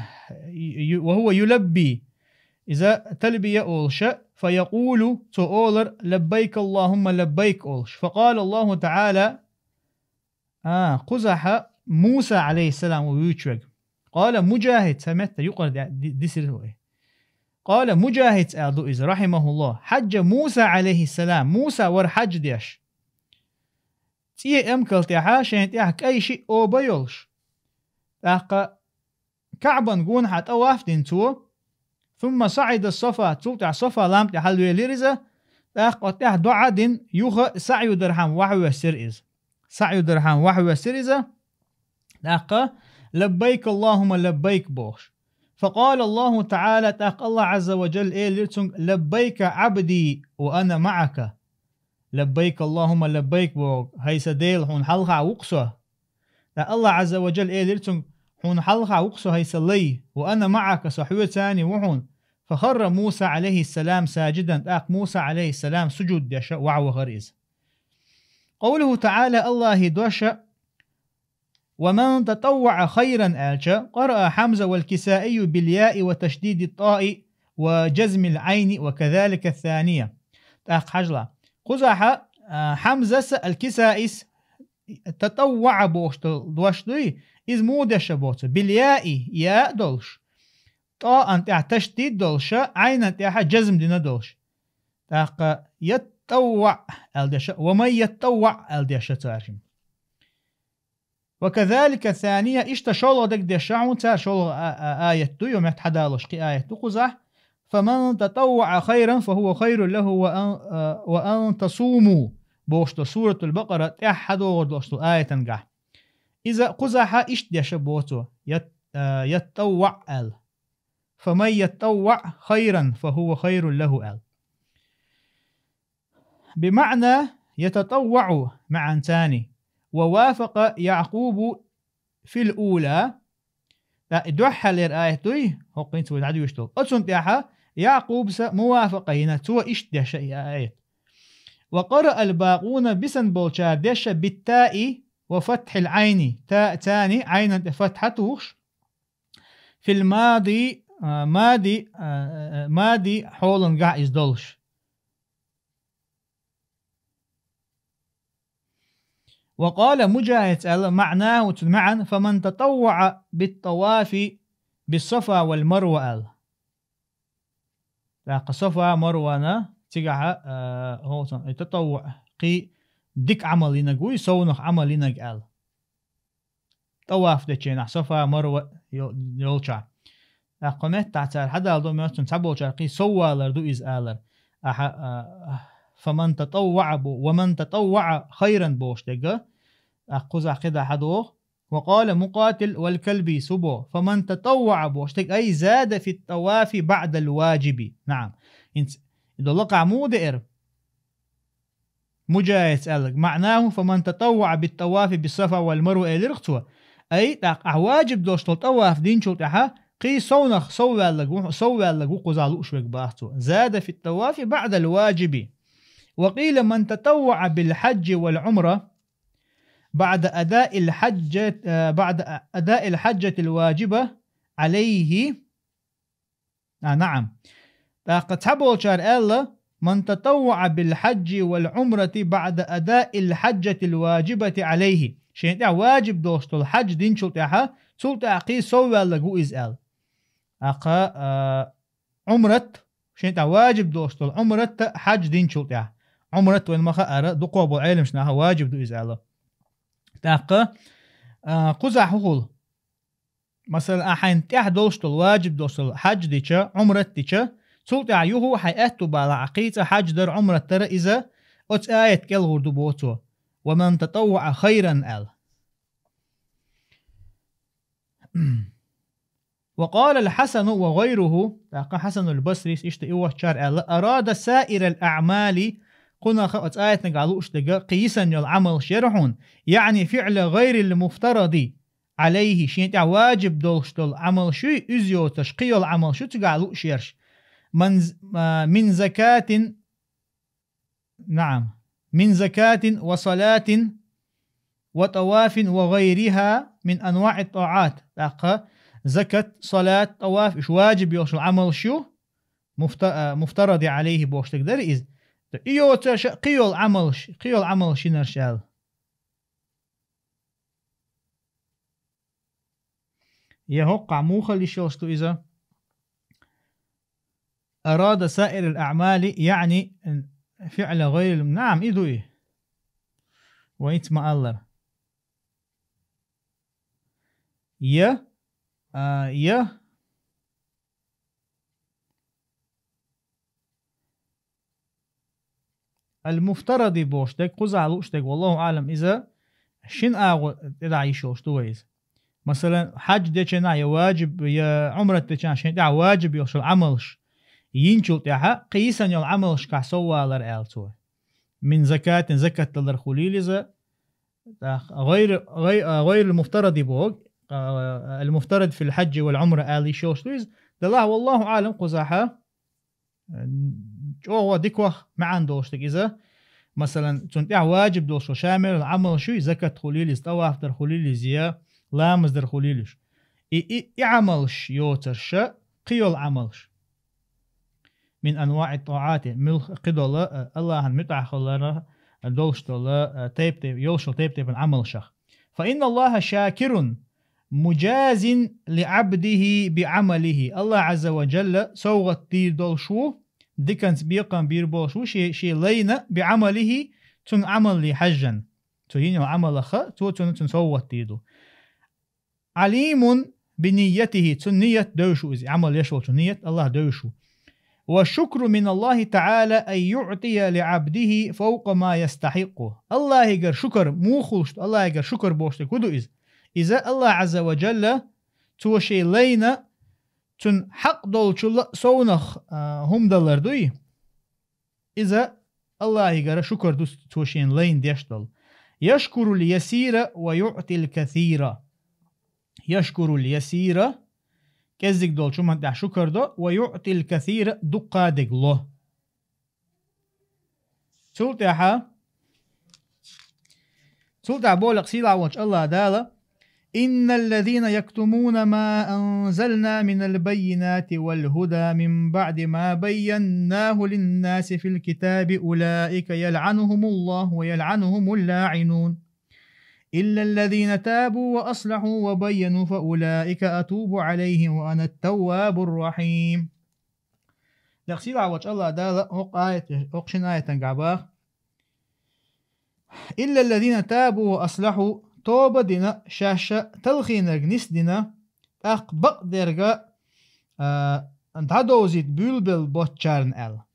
ю-, وهو يلبي, иза талбия олуша, فيقول, цо олар: لبيك اللهم لبيك олуш. فقال الله تعالى, А, кхузахьа Муса, عليه السلام, ву вуьйцуш верг. قال مجاهد, цхьа метта юкъара ди-, ди-, дисира вай. قال مجاهد аьлла ду иза, رحمه الله: حج موسى عليه السلام, Муса вара хьаьж деш. ЦӀен эмкал тӀехьа шайна тӀехь кӀай шиъ оба йолуш. ТӀаккха КаӀбан гонахьа тӀаваф дина цо. ثم صعد الصفا, цул тӀаьхьа Сафа лам тӀе хьалавелира иза. ТӀаккха оцу тӀехь доӀа дина, юха саӀю дархьама вахьавоьссира иза. СаӀю дархьама вахьавоьссира иза. ТӀаккха: لبيك اللهم لبيك бохуш. فقال الله تعالى, тӀаккха Аллах Азза ва Джалла элира цуьнга: لبيك عبدي وأنا معك. لبيك اللهم لبيك боху, хӀай сан Дела, хьуна хьалха ву-кх со. Ткъа Аллах Азза ва Джалла элира цуьнга: хьуна хьалха ву-кх со, хӀай сан лай, وأنا معك, со хьоьцани ву хьуна. فخر موسى عليه السلام ساجدا, тӀаккха Муса, عليه السلام, сужуд деш вахьавахара иза. قوله تعالى, Аллахьан дош: ومن تطوع خيرا аьлча, قرأ حمزة والكسائي بالياء وتشديد الطاء وجزم العين وكذلك الثانية. ТӀаккха хьажал. Кхузахьа, а, Хьамзас а, аль-Кисаис а تطوع бохуш долу дош дуй, иза муха деш боху цо? بالياء, яа а долуш. ТӀоӀан тӀехь ташдид долуша, Ӏайнан тӀехь жазм дина долуш. ТӀаккха يتطوع аьлла деш, ومن يتطوع аьлла деш цара. وكذلك الثانية, иштта шолгӀа дерг деш хьуна цара, шолгӀа а-, а-, аят ду, ю метта хьадалош кхин аят ду кхузахь. فمن تطوع خيرا فهو خير له وأن, а, وأن تصوموا бохуш долу Суратуль-Бакъара тӀехь хьадогӀур долуш долу аятангахь. Иза кхузахьа иштта деш боху цо, ят-, а, يتطوع аьлла. فمن يتطوع خيرا فهو خير له аьлла. بمعنى يتطوع маьӀна царна. ووافق يعقوب في الأولى. ТӀаккха и дуьххьарлера аят дуй, хӀокху хӀинца вай дӀадуьйш долу. Оцунна тӀехьа Якъубса мувафакъа йина, цо иштта деш и аят. وقرأ الباقون, бисан болчара деш بالتاء وفتح العين, та царна Ӏайнан тӀе фатхьа тухуш. في الماضي, а, мади, а, а, мади хьолангахь иза долуш. وقال مجاهد аьлла, معناه, цун маьӀна, فمن تطوع بالطواف بالصفا والمروة аьлла. ТӀаккха Сафа Марвана цигахьа, а, хӀоцун, и татаввуӀ, кхий дика Ӏамал йинаг вуй, совнах Ӏамал йинаг аьлла. ТӀаваф деченахь Сафа Марва йол-, йолчахь. ТӀаккха меттахь цара хьадалдо, моьттун цхьаболчара кхий соввалар ду иза алар. Ахьа, а, فمن تطوع бо, ومن تطوع خيرا бохуш дерг. ТӀаккха кхузахь кхидӀа хьадоху. وقال مقاتل والكلبي субо, فمن تطوع бохуш дерг, أي زاد في الطواف بعد الواجب. نعم. ХӀинца и долу лакхахь муха деара? Муджахидс аьлларг. معناه فمن تطوع بالطواف بالصفا والمروة элира цо. Ай, тӀаккха ахь ваджиб долуш долу тӀаваф динчул тӀаьхьа кхий совнах совваьлларг ву, совваьлларг ву кхузахь лууш верг бах цо. زاد في الطواف بعد الواجب. وقيل من تطوع بالحج والعمرة بعد أداء الحجة، آه، بعد أداء الحجة الواجبة عليه. А, наӀам. ТӀаккха цхьаболчара аьлла: من تطوع بالحج والعمرة بعد أداء الحجة الواجبة عليه. Шен тӀехь ваджиб долуш долу хьаджа динчул тӀаьхьа, цул тӀаьхьа кхий совваьлларг ву иза аьлла. ТӀаккха, а, Ӏумрат, шен тӀехь ваджиб долуш долу Ӏумрат а хьаджа динчул тӀаьхьа. Ӏумрат вайн ма хаара, дукхох болу Ӏеламчу наха ваджиб ду иза аьлла. ТӀаккха, а, кхузахь хӀун хуьлу? Масала, ахьа хьайн тӀехь долуш долу, ваджиб долуш долу хьаджа дича, Ӏумрат дича, цул тӀаьхьа юха хьайн аьтту балахь, ахь кхийца хьаджа дара, Ӏумрат дара, иза оцу аят кӀел гӀур ду боху цо. ومن تطوع خيرا аьлла. وقال الحسن وغيره, тӀаккха Хьасанул Басрис иштта и воцчара аьлла: أراد سائر الأعمال, кхунах оцу аятнагахь лууш дерг кхин йисина йолу Ӏамалш яра хьуна, يعني فعل غير المفترض عليه, шен тӀехь ваджиб долуш долу Ӏамалш ю, иза йоцуш кхин йолу Ӏамалш ю цигахь лууш ерш. من ز-, а, من زكاة نعم. من زكاة وصلاة وطواف وغيرها من أنواع الطاعات. ТӀаккха закат, салат, тӀаваф, уьш ваджиб йолуш йолу Ӏамалш ю, муфта-, а, مفترض عليه бохуш дерг дара иза. И йоцуш кхин йолу Ӏамалш, кхин йолу Ӏамалш йинарш аьлла. Я хӀоккхахь муха лиш йолуш ду иза? أراد سائر الأعمال, يعني فعل غير الم-, наӀам, и ду и. Вайца ма-аллара. Я, а, я, المفترض бохуш дерг, кхузахь лууш дерг, والله أعلم, иза шина агӀор тӀедахьа йиш йолуш ду вай иза. Масала, хьаджа деченахь я ваджиб, я Ӏумрат деченахь шен тӀехь ваджиб йолуш йолу Ӏамалш йинчул тӀаьхьа, кхин йисина йолу Ӏамалшкахь соввалар аьлла цо. من زكاة, закат далар хуьлийла иза, тӀаккха غير, غي-, а, غير المفترض боху, а, المفترض في الحج والعمرة аьлла йиш йолуш ду иза. Делахь, والله أعلم, кхузахьа, э, чӀогӀа дикох маьӀна долуш дерг иза. Масалан, цунна тӀехь ваджиб долуш шамил Ӏамалш ю, закат хуьлийла иза, тӀаваф дар хуьлийла иза, я ламаз дар хуьлийла уьш. И, и, и Ӏамалш йоцурша, кхин йолу Ӏамалш. من أنواع الطاعات, муьлх-, кхидолу, а, Аллахьан муьтӀахь хилара, а, долуш долу, а, тайп-тайп-, йолуш йолу тайп-тайпана Ӏамалшах. فإن الله شاكر مجاز لعبده بعمله. Аллахь Ӏазза ва Джалла совгӀат дийр долуш ву, диканца бекхам бийр болуш ву шен, шен лайна, بعمله, цуьнан Ӏамалле хьаьжжина. Цо йина йолу Ӏамалаха, цо цунна, цунна совгӀат дийр ду. عليم بنيته, цуьнан ният девзаш ву иза, Ӏамал еш волчун ният Аллахь девзаш ву. والشكر من الله تعالى أن يعطي لعبده فوق ما يستحق. Аллахьигара шукар муха хуьлуш ду, Аллахьигара шукар бохуш дерг хӀун ду иза? Иза Аллахь Ӏазза ва Джалла, цо шен лайна, цуьнан хьакъ долчул совнах, а, хӀума далар дуй? Иза Аллахьигара шукар ду цо шен лайна деш долу. يشكر اليسير ويعطي الكثير. يشكر اليسير, кӀеззиг долчу хӀуманна тӀехь шукар до, ويعطي الكثير, дуккха дерг ло. Цул тӀаьхьа, цул тӀаьхьа боху сийлахь волчу Аллахь Дала: إن الذين يكتمون ما أنزلنا من البينات والهدى من بعد ما بيناه للناس في الكتاب أولئك يلعنهم الله ويلعنهم اللاعنون. إلا الذين تابوا وأصلحوا وبينوا فأولئك أتوب عليهم وأنا التواب الرحيم. Лекха сийлахь волчу Аллах Дала хӀокху аят, хӀокху шина аятангахь баха: «Илла ллазина табу ва аслахьу», тоба дина, шаьш талхийнарг нисдина, тӀаккха бакъдерг а, дӀадовзийта буьйлабелла боцчарна аьлла.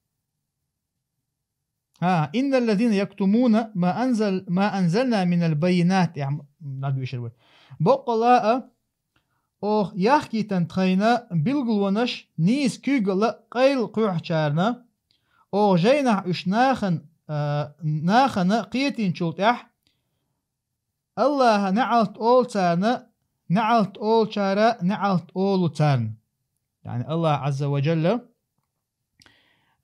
ХӀа, «Инна ллазина яктумуна ма анзал-, ма анзална минал баййинат», тӀехь дӀадуьйшур вай. Баккъалла а, оха яхкийтина тхайна билгалонаш нийса куьйгалла а къайла кхоьхьучарна, оха жайнахь уьш нахана, а, нахана кхетийначул тӀаьхьа, Аллаха неӀалт олу царна, неӀалт олучара неӀалт олу царна. Яъни Аллах Азза ва Джалла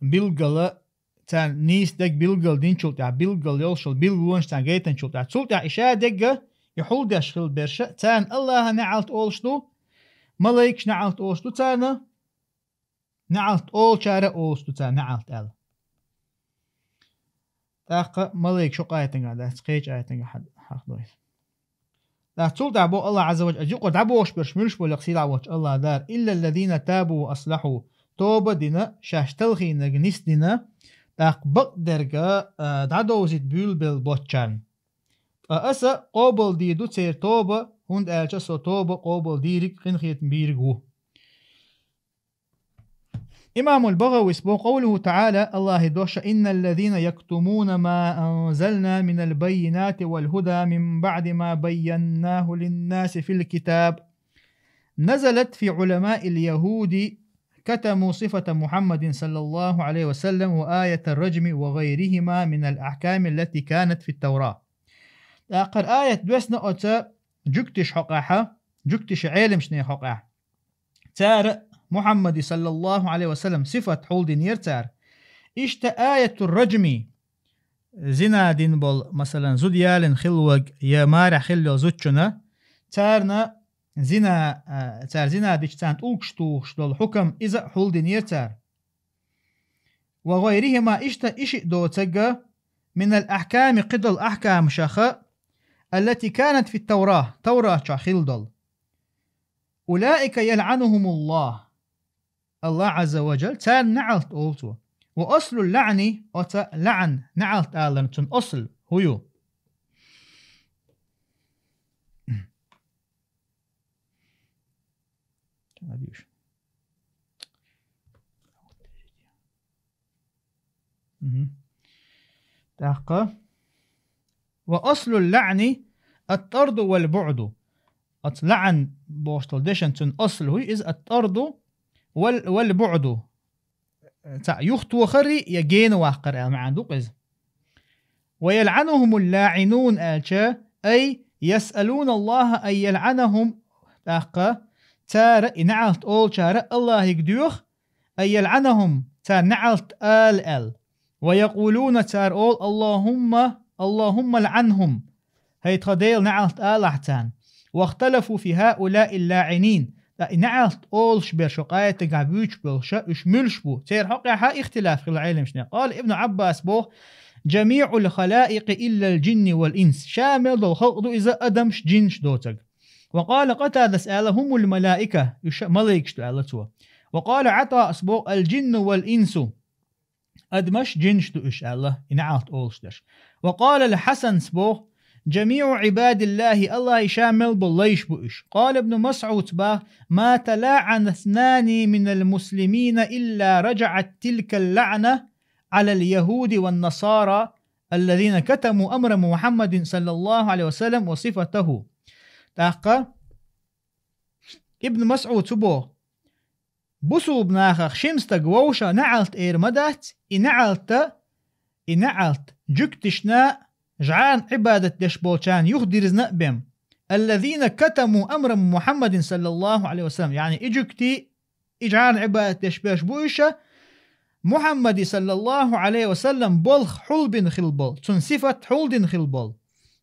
билггала царна нийса дерг билггал динчул тӀаьхьа, билггал йолуш йолу билгалонаш царна гайтанчул тӀаьхьа, цул тӀаьхьа и ша дегга, и хьулдеш хила берша, царна Аллаха неӀалт олуш ду, малайкаш неӀалт олуш ду царна, неӀалт олучара а олуш ду царна неӀалт аьлла. ТӀаккха малайкаш хӀокху аятангахь дац, кхечу аятангахь хьа-, хьахдойла. ТӀаккха цул тӀаьхьа боху Аллах Азза ва Джалла, юкъара дӀабохуш берш муьлш бу лекха сийлахь волчу Аллах Дала: «Илла ллазина табу ва аслахьу», тоба дина, шаьш талхийнарг нисдина, тӀаккха бакъдерг а, а, дӀадовзийта буьйлабелла боцчарна. Ткъа аса къобалдийр ду церан тоба, хӀунда аьлча со тоба къобалдийриг, къинхетам бийриг ву. Имамул БагӀавис боху, къовлуху таӀала, Аллахьан дош: «Инна ллазина яктумуна ма анзална минал баййинати вал худа мин баӀди ма байяннаху линнаси фил китаб». Назалат фи Ӏуламаил яхӀуди, катаму сифата Мухьаммадин саллаллаху Ӏалайхи ва саллам ва аятар раджми ва гӀайрихима минал ахьками ллати канат фит Тавра. ТӀаккха хӀара аят доьссина оцу жуьгташа хьокъехь, жуьгташа Ӏеламчу нехан хьокъехь. Цара Мухьаммади саллаллаху Ӏалайхи ва саллам сифат хьулдинера цара. Иштта аятур раджми, зина дина болу, масалан, зуда ялийна хилла верг я марехь хилла йолу зудчунна, царна зина, а, цара зина дича царна тӀулгаш тухуш долу хьукам иза а хьулдинера цара. Ва гӀайрихима, иштта и шиъ доцург а, минал ахьками, кхидолу ахькамашах а, аллати канат фит Тавра, Таврат чохь хилла долу. Улаика ялъанухумуллах. Аллах Азза ва Джалла царна неӀалт олу цо. Ва аслул лаӀни, оцу лаӀн, неӀалт аларна цуьнан асл хӀун ю? Мгм. ТӀаккха. Ва аслул лаӀни ат-тарду вал буӀду. Оцу лаӀн бохуш долу дешан цуьнан асл хӀу ю иза, ат-тарду вал, вал буӀду. Цхьаъ юхатохар я гена ваккхар аьлла маьӀна ду-кх иза. Ва ялъанухумул лаӀинун аьлча, ай, ясъалуна Аллаха ан ялъанахум, тӀаккха цара и неӀалт олучара Аллахьига доьху, ан ялъанахум, цара неӀалт ала аьлла. Ва якъулуна, цара олу: «Аллахумма, Аллахумма лъанхум». ХӀай тхан Дела, неӀалт алахь царна. Вахталафу фи хӀаулаил лаӀинин. Ткъа и неӀалт олуш берш хӀокху аятагахь буьйцуш болуша, уьш муьлш бу? Церан хьокъехьа ихтилаф хилла Ӏеламчу нехан. Къала Ибну Ӏаббас боху: «Джамиъул халаикъи иллал джинни вал инс». Ша мел долу халкъ ду иза, адамаш, джинаш доцург. Ва къала Къатадас аьлла: «ХӀумул малаика». Уьш малайкаш ду аьлла цо. Ва къала Ӏатаъас боху: «Ал джинну вал инсу». Адамаш, джинаш ду уьш аьлла, и неӀалт олуш дерш. Ва къала ал-Хьасанс боху: «Джамиъу Ӏибадиллахи», Аллахьи ша мел болу лайш бу уьш. Къала Ибну МасӀудс боху: «Ма талаӀана иснани минал муслимина илла раджаӀат тилкал лаӀна Ӏалал яхӀуди ван насара, аллазина катаму амра Мухьаммадин саллаллаху Ӏалайхи ва саллам ва сифатаху». ТӀаккха Ибн МасӀуд цу боху: «Бусулба нахах шина стаг вовша неӀалт эр ма дац, и неӀалта, и неӀалт жуьгтишна, жӀарна Ӏибадат деш болчарна юхадирзина а бен. Аллазина катаму амра Мухьаммадин саллаллаху Ӏалайхи ва саллам», яъни и жуьгти, и жӀарна Ӏибадат деш берш бу уьш, Мухьаммади саллаллаху Ӏалайхи ва саллам болх хьулбина хила болу, цунна сифат хьулдина хила болу.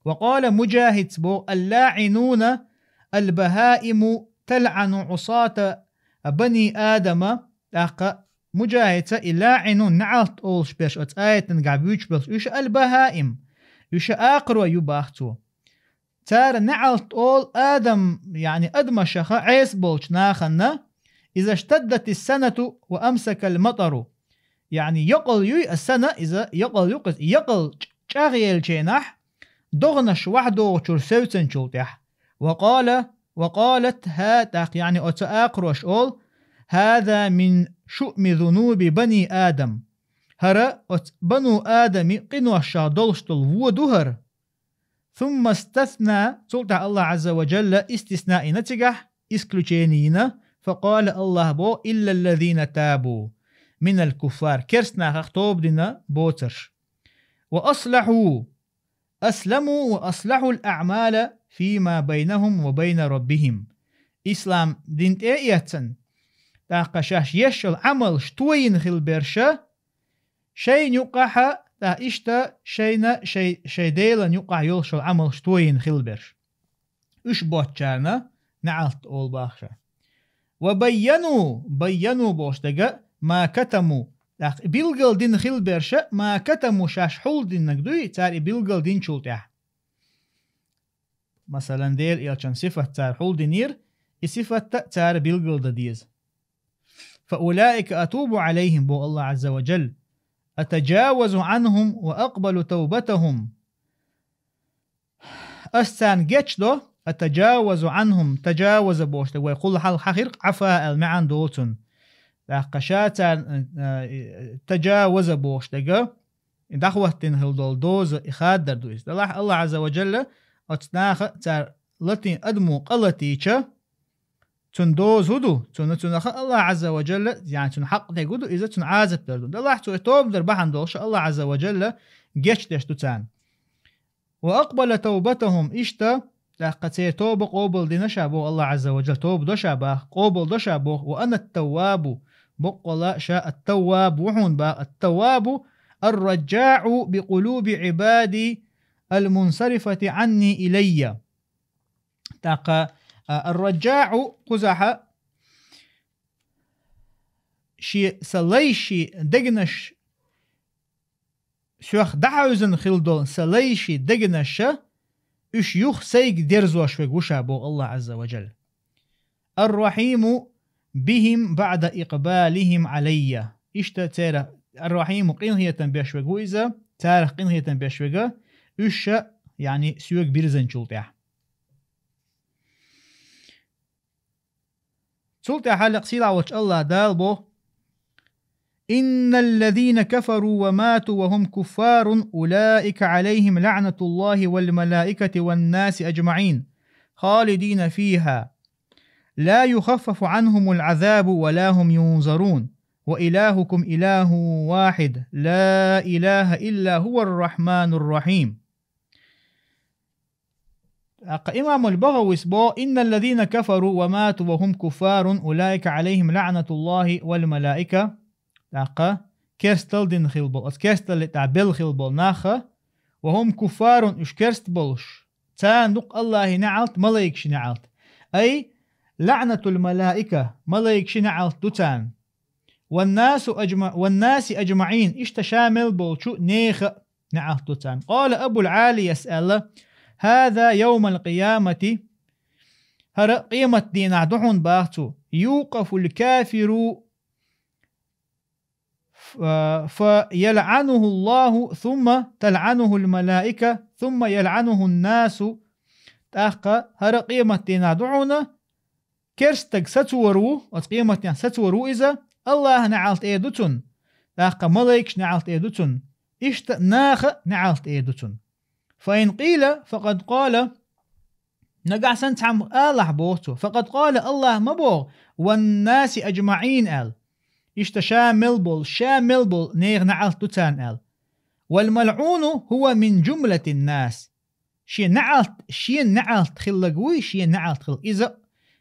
Ва къала Муджахидс боху: «Аллаъинуна албахаиму талъану Ӏусата бани Адама». ТӀаккха Муджахидса и лаъинун, неӀалт олуш берш оцу аятангахь буьйцуш берш, уьш албахаим, уьш акхаро ю боху цо. цара неӀалт олу Адам, яъни адамашаха Ӏеса болчу нахана, иза штаддатис санату ва амсакал матару. Яъни йокъал юй а сана, иза йокъал ю-кх иза, йокъал чӀагӀъеллачу хенахь, догӀанаш вахдохучуьра севцанчул тӀаьхьа. Ва къала, ва къалат хӀа, тӀаккха, яъни оцу акхароша олу: «ХӀаза мин шуъми зунуби бани Адам». ХӀара оцу бану Адаман къиношах долуш долу вон ду хӀара. Сумма стасна, цул тӀаьхьа Аллах Азза ва Джалла истисна йина цигахь, исключение йина, факъала, Аллах боху: «Иллаллазина табу минал куффар», керст нахах тоба дина боцурш. «Ва аслахьу», «Асламу ва аслахьул аъмала фима байнахум ва байна раббихим». Ислам дин тӀе а эцна, тӀаккха шаьш еш йолу Ӏамалш тойина хила берш, шайна юккъахь а, тӀаккха иштта шайна, шай, шайн Делан юккъахь йолуш йолу Ӏамалш тойина хила берш. Уьш боцчарна неӀалт олу боху ша. «Ва байяну», байяну бохуш дерг а, «ма катаму», тӀаккха билгал дина хила берш а, «ма катаму», шаьш хьулдинарг дуй, цара и билгал динчул тӀаьхьа. Масалан, Делан элчан сифат цара хьулдинера, и сифат а цара билгал дан деза. «Фа улаика атубу Ӏалайхим», боху Аллах Азза ва Джалла, «атаджавазу Ӏанхум ва акъбалу тавбатахум». Ас царна гечдо, «атаджавазу Ӏанхум», таджаваза бохуш дерг вай кхул хьалха хьахийра, Ӏафа аьлла маьӀна долу цунна. ТӀаккха ша царна, а, а, таджаваза бохуш дерг, и дӀахӀоттийна хила долу доза, и хадар ду иза. Делахь Аллах Азза ва Джалла оцу наха цара латийна адамо къа латийча, цуьнан доза хӀун ду? Цунна, цунах Аллах Азза ва Джалла, яъни цуьнан хьакъ дерг хӀун ду, иза цунна Ӏазап дар ду. Делахь цо и тоба дар бахьана долуш Аллах Азза ва Джалла гечдеш ду царна. «Ва акъбала тавбатахум», иштта, тӀаккха церан тоба къобалдина ша боху Аллах Азза ва Джалла, тоба до ша боху, къобалдо ша боху, «ва ана ат-таввабу», боккъала ша ат-тавваб ву хьуна боху, «ат-таввабу ар-раджаӀу би къулуби Ӏибади ал-мунсарифати Ӏанни илайя». ТӀаккха, а, ар-раджаӀу кхузахь шен сан лайши дегнаш, соьх дӀахьаьвзина хила долу сан лайши дегнаша, уьш юха сайга дерзош верг ву ша боху Аллах Азза ва Джалла. «Ар-рахьиму бихим баъда икъбалихим Ӏалайя». Иштта церан ар-рахьиму, къинхетам беш верг ву иза, царах къинхетам беш верг, уьш ша, яъни соьга бирзинчул тӀаьхьа. Цул тӀаьхьа лекха сийлахь волчу Аллах Дала боху: «Инналлазина кафару ва мату ва хум куффарун, улаика Ӏалайхим лаънатуллахи вал малаикати ван наси аджмаӀин, халидина фиха, ла юхаффафу Ӏанхумул Ӏазабу ва ла хум юнзарун, ва илахукум илаху вахид, ла илаха илла хувар рахманур рахим». ТӀаккха имамул Багавис боху: «Инналлазина кафару ва мату ва хум куффарун, улаика Ӏалайхим лаънатуллахи вал малаика». ТӀаккха керстал дина хила болу, оцу керсталли тӀехь белла хила болу нахха, «ва хум куффарун», уьш керст болуш, царна ду-кх Аллахи неӀалт, малайкаши неӀалт. Ай, лаънатул малаика, малайкаши неӀалт ду царна. «Ван насу аджма-, ван наси аджмаӀин», иштта ша мел болчу нехан а неӀалт ду царна. Къала Абул Ӏалияс аьлла: «ХӀаза явмал къиямати», хӀара къемат дийнахь ду хьуна баха цо, «юкъафул кафиру, ф-, фа ялъануху Аллаху, сумма талъанухул малаика, сумма ялъанухун насу». ТӀаккха хӀара къемат дийнахь ду хьуна, керстаг сацор ву, оцу къематдийнахь сацор ву иза, Аллаха неӀалт эр ду цунна, тӀаккха малайкаш неӀалт эр ду цунна, иштта наха а неӀалт эр ду цунна. «Фа ин къийла, факъад къала», нагахь санна цхьамма алахь боху цо, «факъад къала», Аллаха ма боху: «ван наси аджмаӀин», аьлла. Иштта ша мел болу, ша мел болу нехан неӀалт ду царна аьлла. «Вал малъуну хува мин джумлатин нас». Шен неӀалт, шен неӀалт хиллаг вуй, шен неӀалт хилла. Иза а,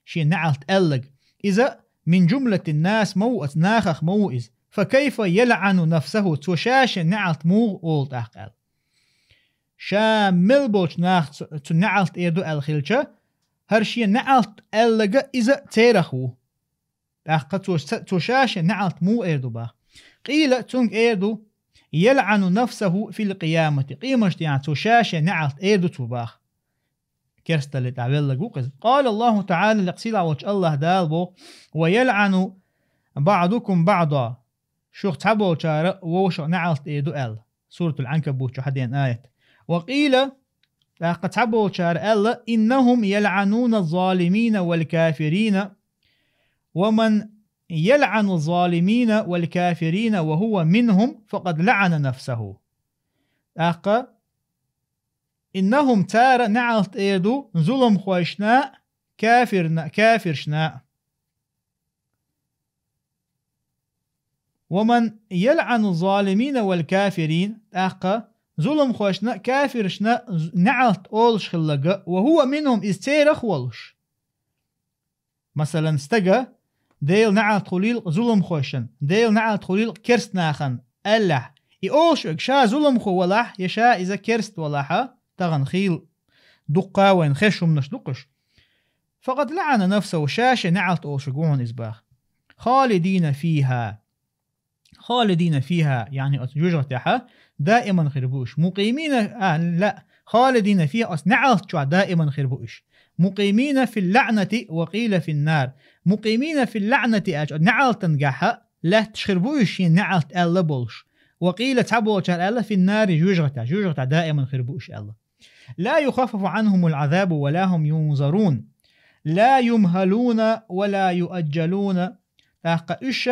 шен неӀалт аьллаг. Иза а мин джумлатин нас ма ву, оцу нахах ма ву иза. Фа кайфа ялъану нафсаху, цо ша-шен неӀалт муха олу тӀаккха аьлла. Ша мел болчу наха цу, цу неӀалт эр ду аьлла хилча, хӀара шен неӀалт аьллага иза а церах ву. ТӀаккха цо ша-, цо ша-шен неӀалт муха эр ду баха? Къийла, цуьнга эр ду: «Ялъану нафсаху фил къиямати». Къематдийнахь цо ша-шен неӀалт эр ду цо баха. керсталли тӀехь веллаг ву-кх иза. قال الله تعالى, лекха сийлахь волчу АллахӀ Дала боху: ويلعن بعضكم بعضا. Шух цхьаболчара вовшах неӀалт эр ду аьлла. Суратул Ӏанкабут чу хьадеана аят. وقيل, тӀаккха цхьаболчара аьлла: إنهم يلعنون الظالمين والكافرين، ومن يلعن الظالمين والكافرين وهو منهم فقد لعن نفسه. ТӀаккха إنهم, цара неӀалт эр ду зуламхойшна, кафирна, кафиршна. ومن يلعن الظالمين والكافرين, тӀаккха зуламхойшна, кафиршна неӀалт олуш хилларг, وهو منهم, иза церах волуш. Масалан, стага Делан неӀалт хуьлийла зуламхойшна, Делан неӀалт хуьлийла керст нахана аьллехь, и олуш верг ша зуламхо валахь я ша иза керст валахьа, тахана хийла дуккха а вайна хезаш хӀуманаш ду-кх уьш. فقد لعن نفسه, ша шен неӀалт олуш верг ву хьуна иза боху. خالدين فيها. خالدين فيها, яъни оцу жоьжахати тӀехь даиман хир бу уьш. مقيمين, а, لا, خالدين فيها, оцу неӀалт чохь даиман хир бу уьш. مقيمين في اللعنة وقيل في النار. مقيمين في اللعنة аьлча, неӀалтан гахь лаьтташ хир бу уьш, шен неӀалт аьлла болуш. وقيل, цхьаболчара аьлла, في النار, жоьжахати тӀехь, жоьжахати тӀехь даиман хир бу уьш аьлла. لا يخفف عنهم العذاب ولا هم ينظرون. لا يمهلون ولا يؤجلون. ТӀаккха уьш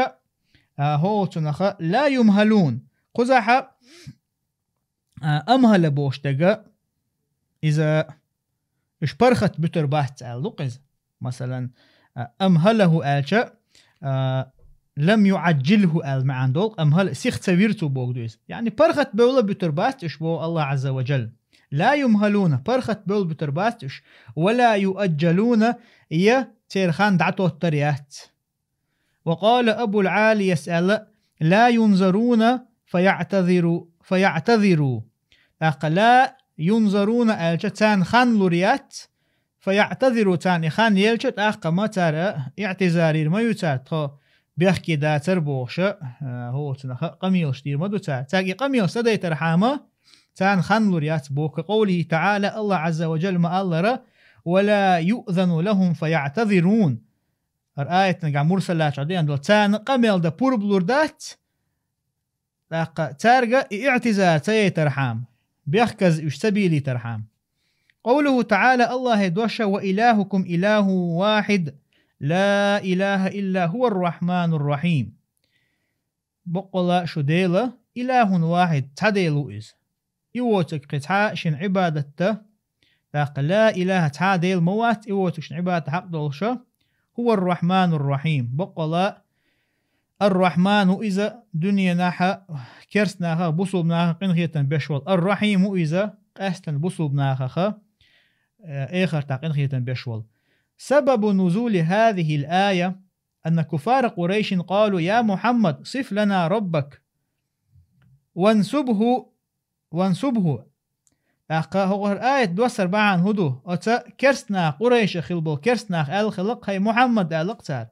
а, а, хӀокху цунах, لا يمهلون. Кхузахь, а, أمهل бохуш дерг, иза уьш паргӀат буьтур бац аьлла ду-кх иза. Масалан, а, أمهله аьлча, а, لم يعجله аьлла маьӀна долу, أمهل, сиха ца вира цо бохург ду иза. Яъни паргӀат бевлла буьтур бац уьш, боху АллахӀ Ӏазза ва Джалла. لا يمهلون, паргӀат бевлла буьтур бац уьш. ولا يؤجلون, я церан хан дӀатоттур яц. وقال أبو العالية аьлла: لا ينظرون فيعتذروا، فيعتذروا. ТӀаккха لا ينظرون аьлча, царна хан лур яц, فيعتذروا, царна и хан елча, тӀаккха ма цара иӀтизар йийр ма ю цара, тхо бехке дацара бохуш а, хӀокху цунах къамелаш дийр ма ду цара. Цаьрга и къамел ца дайтархьама, царна хан лур яц боху. كقوله تعالى, АллахӀ Ӏазза ва Джалла ма-аллара: ولا يؤذن لهم فيعتذرون. ХӀара аятан гахь мурсалат чохь деана долу, царна къамел дан пурба лур дац, тӀаккха цаьрга и иӀтизар ца яйтархьама, бехказа уьш ца бийлийтархьама. قوله تعالى, АллахӀан дош: وإلهكم إله واحد لا إله إلا هو الرحمن الرحيم. Баккъалла шу Дела, إله واحد, цхьа Дела ву иза. И воцург кхин цхьа шена Ӏибадат дан, тӀаккха لا إله, цхьа Дела ма вац, и воцург шена Ӏибадат хьакъ долуш а. هو الرحمن الرحيم. Баккъалла, Ар-Рахьман ву иза, дуьненахь а, керст нахах, бусулба нахах къинхетам беш волу. Ар-Рахьим ву иза, къаьсттина бусулба нахах а, э, эхартахь къинхетам беш волу. سبب نزول هذه الآية أن كفار قريش قالوا: يا محمد، صف لنا ربك وانسبه، وانسبه. ткъа хӀокху аят доссар бахьана хӀун ду? Оцу керст наха, Къурайшах хилла болу керст наха аьлла хилла-кх: «Хьай Мухьаммад», аьлла-кх цара,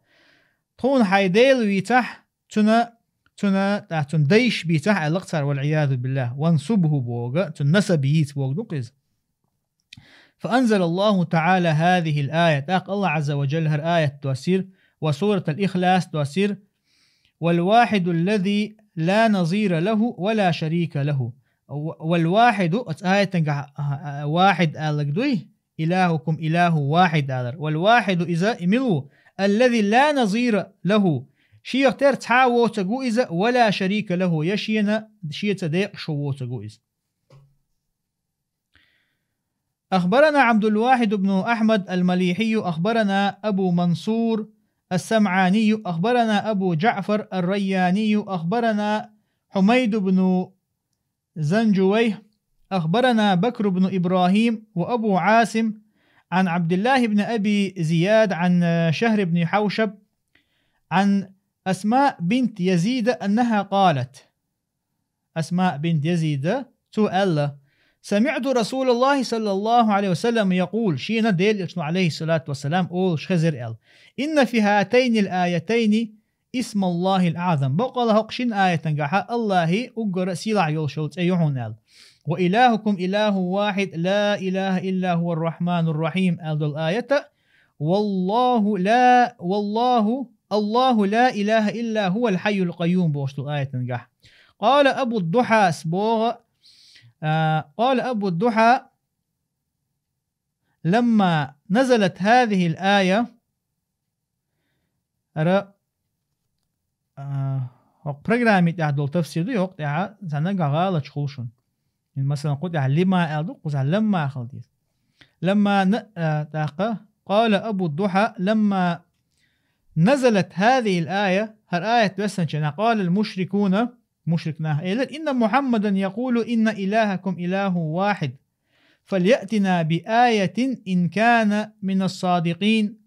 «тхуна хьайн Дела вийцахь, цуьнан, цуьнан, тӀаккха цуьнан дайша бийцахь», аьлла-кх цара, والعياذ بالله, وانسبه боху, цуьнан насаб йийца бохург ду-кх иза. فأنزل الله تعالى هذه الآية, тӀаккха АллахӀ Ӏазза ва Джалла хӀара аят доссийра, ва Сурат ал-Ихлас доссийра: «والواحد الذي لا نظير له ولا شريك له». Ва-, «والواحد», оцу аятан гахь, а, а, «واحد» аьлларг дуй, «إلهكم إله واحد» алар. «والواحد» иза и мила ву? «الذي لا نظير له». Шех тера цхьа а воцург ву иза, «ولا شريك له», я шена, шеца декъашхо воцург ву иза. أخبرنا عبد الواحد بن أحمد المليحي، أخبرنا أبو منصور السمعاني، أخبرنا أبو جعفر الرياني، أخبرنا حميد بن زنجويه، أخبرنا بكر بن إبراهيم وأبو عاصم عن عبد الله بن أبي زياد عن شهر بن حوشب عن أسماء بنت يزيد أنها قالت، Асмаъ бинт Язида, цо аьлла: «سمعت رسول الله صلى الله عليه وسلم يقول», шена Делан Элчано, عليه الصلاة والسلام, олуш хезира аьлла: «إن في هاتين الآيتين اسم الله الأعظم». Баккъалла хӀокху шина аятан гахьа АллахӀан уггар а сийлахь йолуш йолу цӀе ю хьуна аьлла. وإلهكم إله واحد لا إله إلا هو الرحمن الرحيم аьлла долу аят а, والله لا، والله، الله لا إله إلا هو الحي القيوم бохуш долу аятангахь. قال أبو الضحى боху, а, قال أبو الضحى لما نزلت هذه الآية. ХӀара, а, хӀокху программи тӀехь долу тафсир ду, хӀокху тӀехь цхьа нагахь гӀалаташ хуьлу шуна. Масалан, кху тӀехь لما аьлла ду, кхузахь لما хила деза. لما ن-, а, тӀаккха, قال أبو الضحى لما نزلت هذه الآية, хӀара аят доссинчу хенахь, قال المشركون, мушрик наха элира: إن محمدا يقول إن إلهكم إله واحد، فليأتنا بآية إن كان من الصادقين،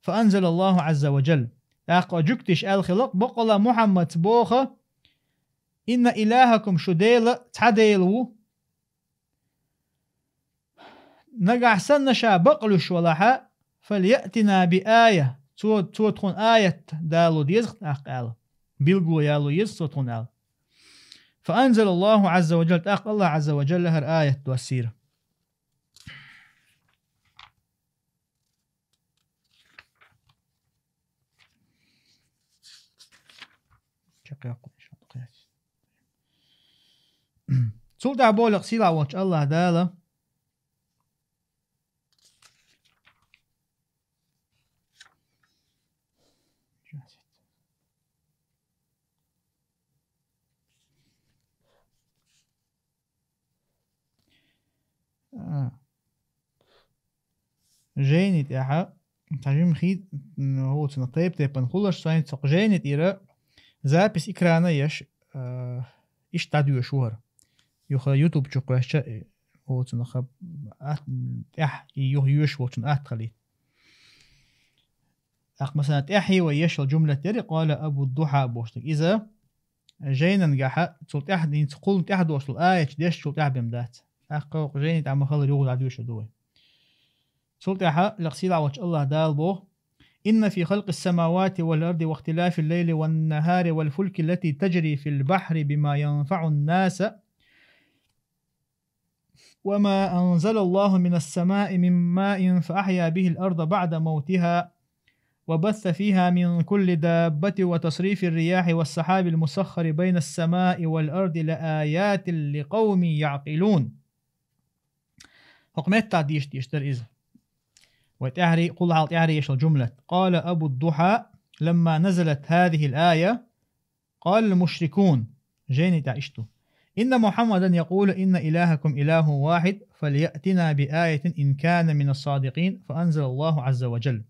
فأنزل الله عز وجل. ТӀаккха жуьгтиша аьлла хилла: баккъалла Мухьаммада боху: إن إلهكم, шу Дела цхьа Дела ву. Нагахь санна ша бакълуьйш валахьа, فليأتنا بآية, цо, цо тхуна аят дало деза тӀаккха аьлла. Билгало яло еза цо тхуна аьлла. فأنزل الله عز وجل, тӀаккха АллахӀа Ӏазза ва Джалла хӀара аят доссийра. Цул тӀаьхьа боху сийлахь волчу АллахӀа Дала. А. Жайни тӀехь, цхьа жимма хи-, м, хӀоцунах тайп-тайпана хуьлуш, сайн цхьа жайни тӀера запись экрана еш, а, иштта дӀадоьшу хӀара. Юха YouTube чу кхоьссича, э, хӀоцунах ат-, тӀехь и юха йоьшу волчун атта хилийта. ТӀаккха, масалан, тӀаьхье вай ешал жумлат яри, قال أبو الضحى бохуш дерг. Иза жайнангахьа, цул тӀаьхьа, хӀинца кхуллун тӀаьхьа дошлу аят дешчул тӀаьхьа бен дац. ТӀаккха кху жайни тӀехь ма-хиллара юха дӀадоьшу ду вай. Цул тӀаьхьа АллахӀ, сийлахь волчу АллахӀа Дала боху: إن في خلق السماوات والأرض واختلاف الليل والنهار والفلك التي تجري في البحر بما ينفع الناس وما أنزل الله من السماء من ماء فأحيا به الأرض بعد موتها وبث فيها من كل دابة وتصريف الرياح والسحاب المسخر بين السماء والأرض لآيات لقوم يعقلون. ХӀокху меттехь дийш-, дийш дара иза. Вай тӀаьхьаре, кхул хьал тӀаьхьаре ешал жумлат. قال أبو الضحى لما نزلت هذه الآية قال المشركون. Жайни тӀехь иштта ду: إن محمدا يقول إن إلهكم إله واحد فليأتنا بآية إن كان من الصادقين فأنزل الله عز وجل.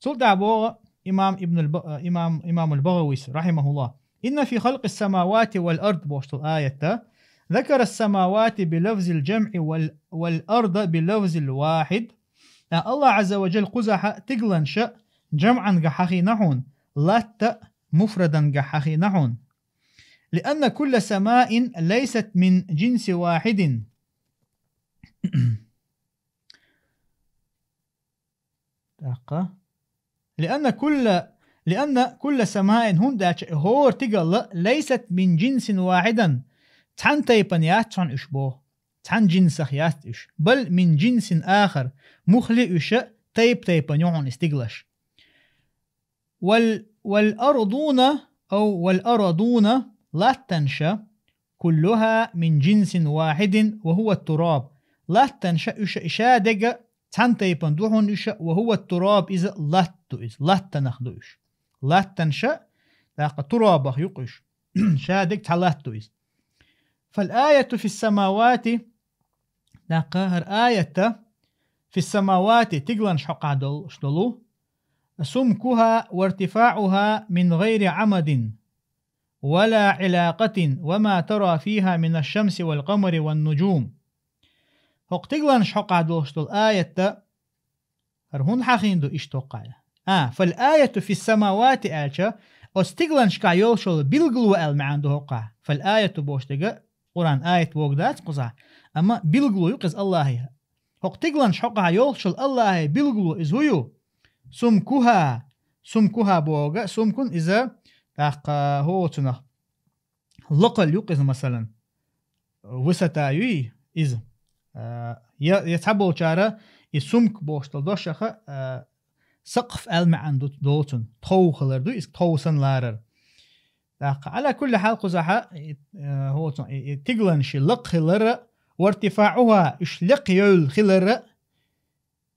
Цул тӀаьхьа боху имам Ибн аль-Ба-, имам, имам аль-Багавис, рахимахуллах: إن في خلق السماوات والأرض бохуш долу аят а, ذكر السماوات بلفظ الجمع وال-, والأرض بلفظ الواحد. А, АллахӀ Ӏазза ва Джалла кхузахьа тигаланша жамӀангахь хьахийна хьуна, латта муфрадангахь хьахийна хьуна. لأن كل سماء ليست من جنس واحد. ТӀаккха. لأن كل، لأن كل سماء, хӀунда аьлча хӀора тигала, ليست من جنس واحدا, цхьана тайпана яц цхьана уьш боху. Цхьана жинсах яц уьш. بل من جنس آخر, муххале уьш тайп-тайпана ю хьуна и стигалаш. وال-، والأرضون أو والأرضون, латтанша, كلها من جنس واحد وهو التراب. Латтанша уьш и ша дега цхьана тайпана ду хьуна уьш, وهو التراب, иза латта ду иза, латтанах ду уьш. Латтанша, тӀаккха туробах ю-кх уьш. Ша дега цхьа латта ду иза. فالآية في السماوات, тӀаккха хӀара аят а, في السماوات, тигаланаш хьокъехь долуш долу, سمكها وارتفاعها من غير عمد ولا علاقة وما ترى فيها من الشمس والقمر والنجوم. ХӀокху тигаланаш хьокъехь долуш долу аят а, хӀара хӀунда хьахийна ду иштта хӀокхахь? А, فالآية في السماوات аьлча, оцу тигаланашкахь йолуш йолу билгало аьлла маьӀна ду хӀокхахь. فالآية бохуш дерг а Къуръан аят вогу дац кхузахь, амма билгало ю-кх иза АллахӀан. ХӀокху тигаланаш хьокъехь йолуш йолу АллахӀан билгало иза хӀун ю? سمكها. سمكها боху, سمك иза, тӀаккха хӀоцунах лакхалла ю-кх иза, масалан. высота юй иза. А, я, я цхьаболчара и сумк бохуш долу дошаха, а, сакъф аьлла маьӀна ду, долу цунна. Тхов хилар ду иза, тхов санна ларар. ТӀаккха, Ӏала кулли хьал кхузахьа, и, а, хӀоцун, и, и тигланаш лакха хилара, вартифаӀуха, уьш лекха йойла хилара,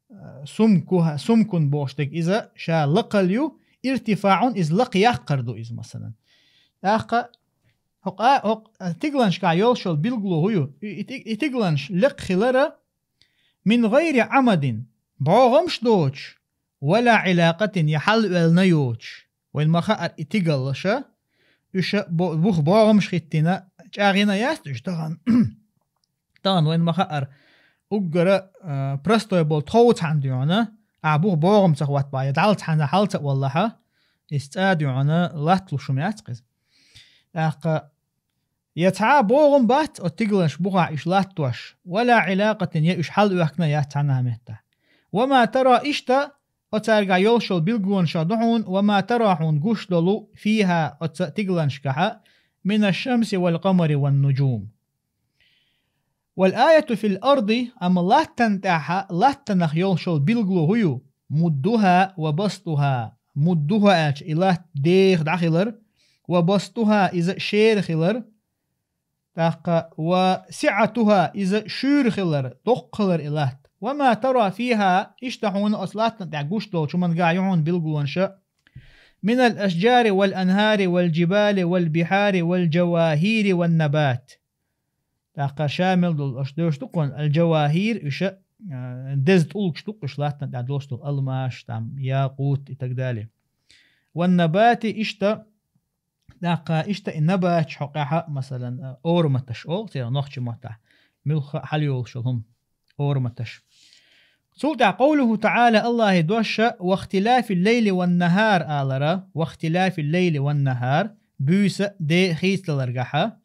а, сумкуха, сумкун бохуш дерг иза ша лакхал ю, иртифаӀун иза лакха яккхар ду иза, масалан. ТӀаккха, хӀокху а, хӀокху, а, тигланашкахь йолуш йолу билгало хӀун ю? И, и, и тигланаш лекха хилара, мин гӀайри Ӏамадин, бӀогӀамаш доцуш, вала Ӏилакъатин, я хьал оьллина йоцуш. Вайн ма хаьара и тигаллаша, уьша бо-, бух богӀамаш хӀиттина, чӀагӀйина яц уьш тахана. Тахана вайн ма хаьара, уггара, а, простой болу тхов цхьаьна дуьйхьана, ахь бух богӀам ца хӀоттабахь, я дӀал цхьаьна хьал ца оллахьа, иза цӀа дуьйхьана латталуш хӀума яц-кх иза. ТӀаккха, я цхьа а богӀам бац оцу тигланаш бухахь уьш латтош, вала Ӏилакъатин, я уьш хьал оьхкина яц цхьана а меттахь. Ва ма тара, иштта, оцаьргахь йолуш йолу билгалонашах ду хьуна, ва ма тара, хьуна гуш долу, фиха, оцу тигланашкахьа, мина шамси вал къамари ван нуджум. Вал аяту фил арди, амма латтана тӀехьа, латтанах йолуш йолу билгало хӀун ю? Муддуха ва бастуха. Муддуха аьлча, и латта деха дӀахилар, ва бастуха, иза шера хилар, тӀаккха ва сиӀатуха, иза шуьйра хилар, доккха хилар и латта. Ва ма тара фиха, иштта хьуна оцу латтана тӀехь гуш долчу хӀуманга ю хьуна билгалонаша, минал ашджари вал анхари вал джибали вал бихьари вал джавахири ван набат. ТӀаккха ша мел долу аша доьшуш ду-кх вайн, ал-джавахир, уьша, а, деза тӀулгаш ду-кх уьш латтана тӀехь долуш долу, алмаш, там, якъут и так далее. Ван набати, иштта, тӀаккха иштта и набаташ хьокъехьа, масалан, а, ораматаш олу церан нохчийн маттахь, муьлхха а хьал йолуш йолу хӀума, ораматаш. Цул тӀаьхьа къовлуху таӀала, Аллахьи дош, вахтилафил лайли ван нахар алара, вахтилафил лайли ван нахар, буьйса а, де а хийцадаларгахьа,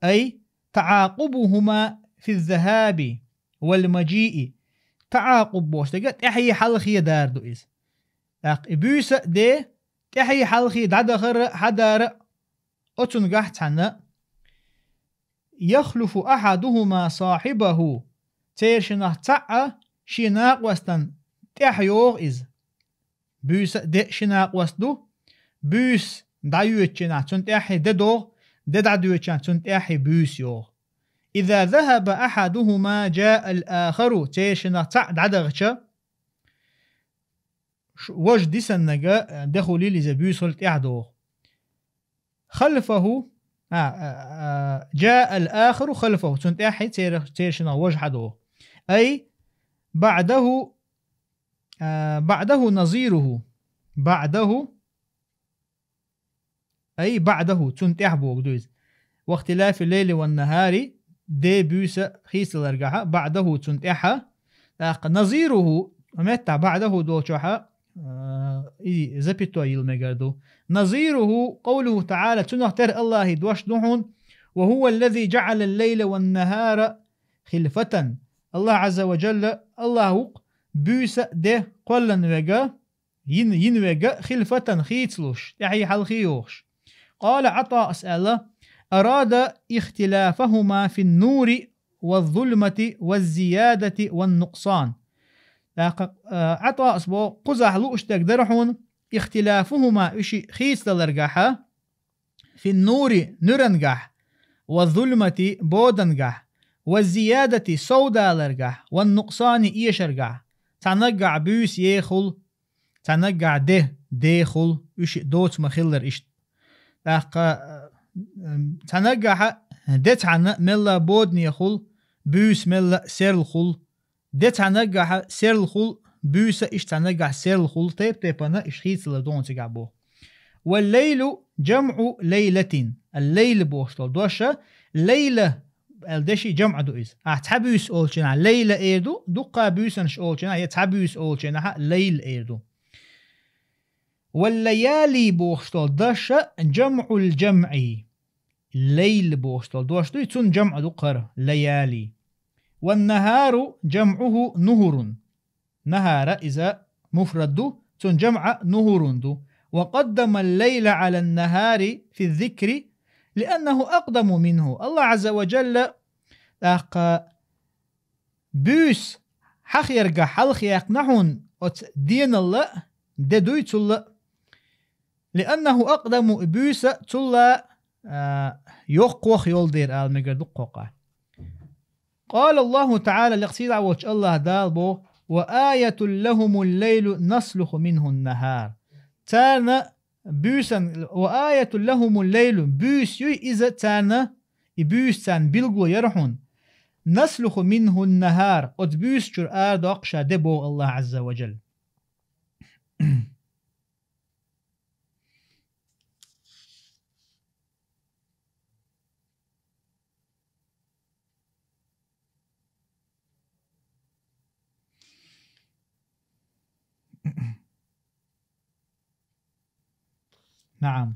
ай, таӀакъубухума фи захаби вал маджии. ТаӀакъуб бохуш дерг тӀаьхье хьалхе дар ду иза. ТӀаккха и буьйса а, де, тӀаьхье хьалхе дӀадахара а, хьадара а, оцунгахь цхьаьна, яхлуфу ахьадухума сахьибаху, церан шиннах цхьаъ а шен накъостан тӀаьхьа йогӀу иза. Буьйса а, де а ши накъост ду, буьйса дӀайоьдучу хенахь цунна тӀаьхье де догӀу, де дӀадоьдучу хенахь цунна тӀаьхье буьйса йогӀу. Иза захаба ахьадухума джаал ахару, церан шиннах цхьаъ дӀадахча, ш-, важа дисаннага, э, де хуьлийла иза, буьйса хуьлу тӀаьхьа догӀу. Халфаху, а, а, а, джаал ахару халфаху, цунна тӀаьхье церан, церан шиннах важа хьадогӀу. Ай, баъдаху, а, баъдаху назируху. Баъдаху, ай, баъдаху, цунна тӀаьхьа бохург ду иза. Вахтилафи лейли ван нахари, де буьйса хийцадаларгахьа, баъдаху, цунна тӀаьхьа. ТӀаккха назируху, меттахь баъдаху долчохьа, а, и запятой йила мегар ду. Назируху къовлуху таӀала, цунах тера Аллахьи дош ду хьуна: «Ва хува аллази джаъала аллайла ван нахара хилфатан». Аллахь Ӏазза ва Джалла, Аллахь ву-кх буьйса а, де кхоллан вега, йин, йин вега хилфатан хийцалуш, тӀаьхье хьалхе йохуш. Къала ГӀатаъас аьлла: «Арада ихтилафахума фин нури ваз зулмати ваз зиядати ван нукъсан». ТӀаккха, а, ГӀатаъас боху, кхузахь лууш дерг дара хьуна, ихтилафухума, уьш хийцадаларгахьа, фин нури, нуьрангахь, ваз зулмати, бодангахь, ваз зиядати, совдаларгахь, ван нукъсани, эшаргахь, цхьа наггахь буьйса ехула, цхьа наггахь де, дехула, уьш доцу ма-хиллара иштта. ТӀаккха, э, цхьа наггахьа де цхьанна мелла боданехула, буьйса мелла серлахула, де цхьа наггахьа серлахула, буьйса иштта цхьа наггахь серлахула, тайп-тайпана иштта хийцалар ду хьуна цигахь боху. Вал лейлу джамъу лейлатин. Ал лейла бохуш долу доша, лейла аьлла деши джамъ ду иза. Ахь цхьа буьйса олучу хенахь лейла эр ду, дуккха буьйсанаш олучу хенахь я цхьа буьйса олучу хенахь лейл эр ду. Вал лаяли бохуш долу доша джамъул джамъи. Лейл бохуш долу дош дуй, цунна джамъ ду кхара, лаяли. Ван нахару джамъуху нухурун. Нахара иза муфрад ду, цунна джамъ нухурун ду. Ва къаддама лейла гӀала нахари фи зикри, лианнаху акъдаму минху. Аллахь Ӏазза ва Джалла ТӀаккха буьйса хьахергахь хьалхаяьккхина хьуна оцу деналла а, де дуй цулла а. لأنه أقدم, и буьйса цулла а, а, йоккхох йолу дера ала мегар ду кхокха. قال الله تعالى, лекха сийлахь волчу АллахӀ Дала боху: وآية لهم الليل نسلخ منه النهار. Царна буьйсан, وآية لهم الليل, буьйса юй иза царна, и буьйса царна билгало яра хьуна. نسلخ منه النهار, оцу буьйса чуьра арадоккху ша де боху АллахӀ Ӏазза ва Джалла. نعم.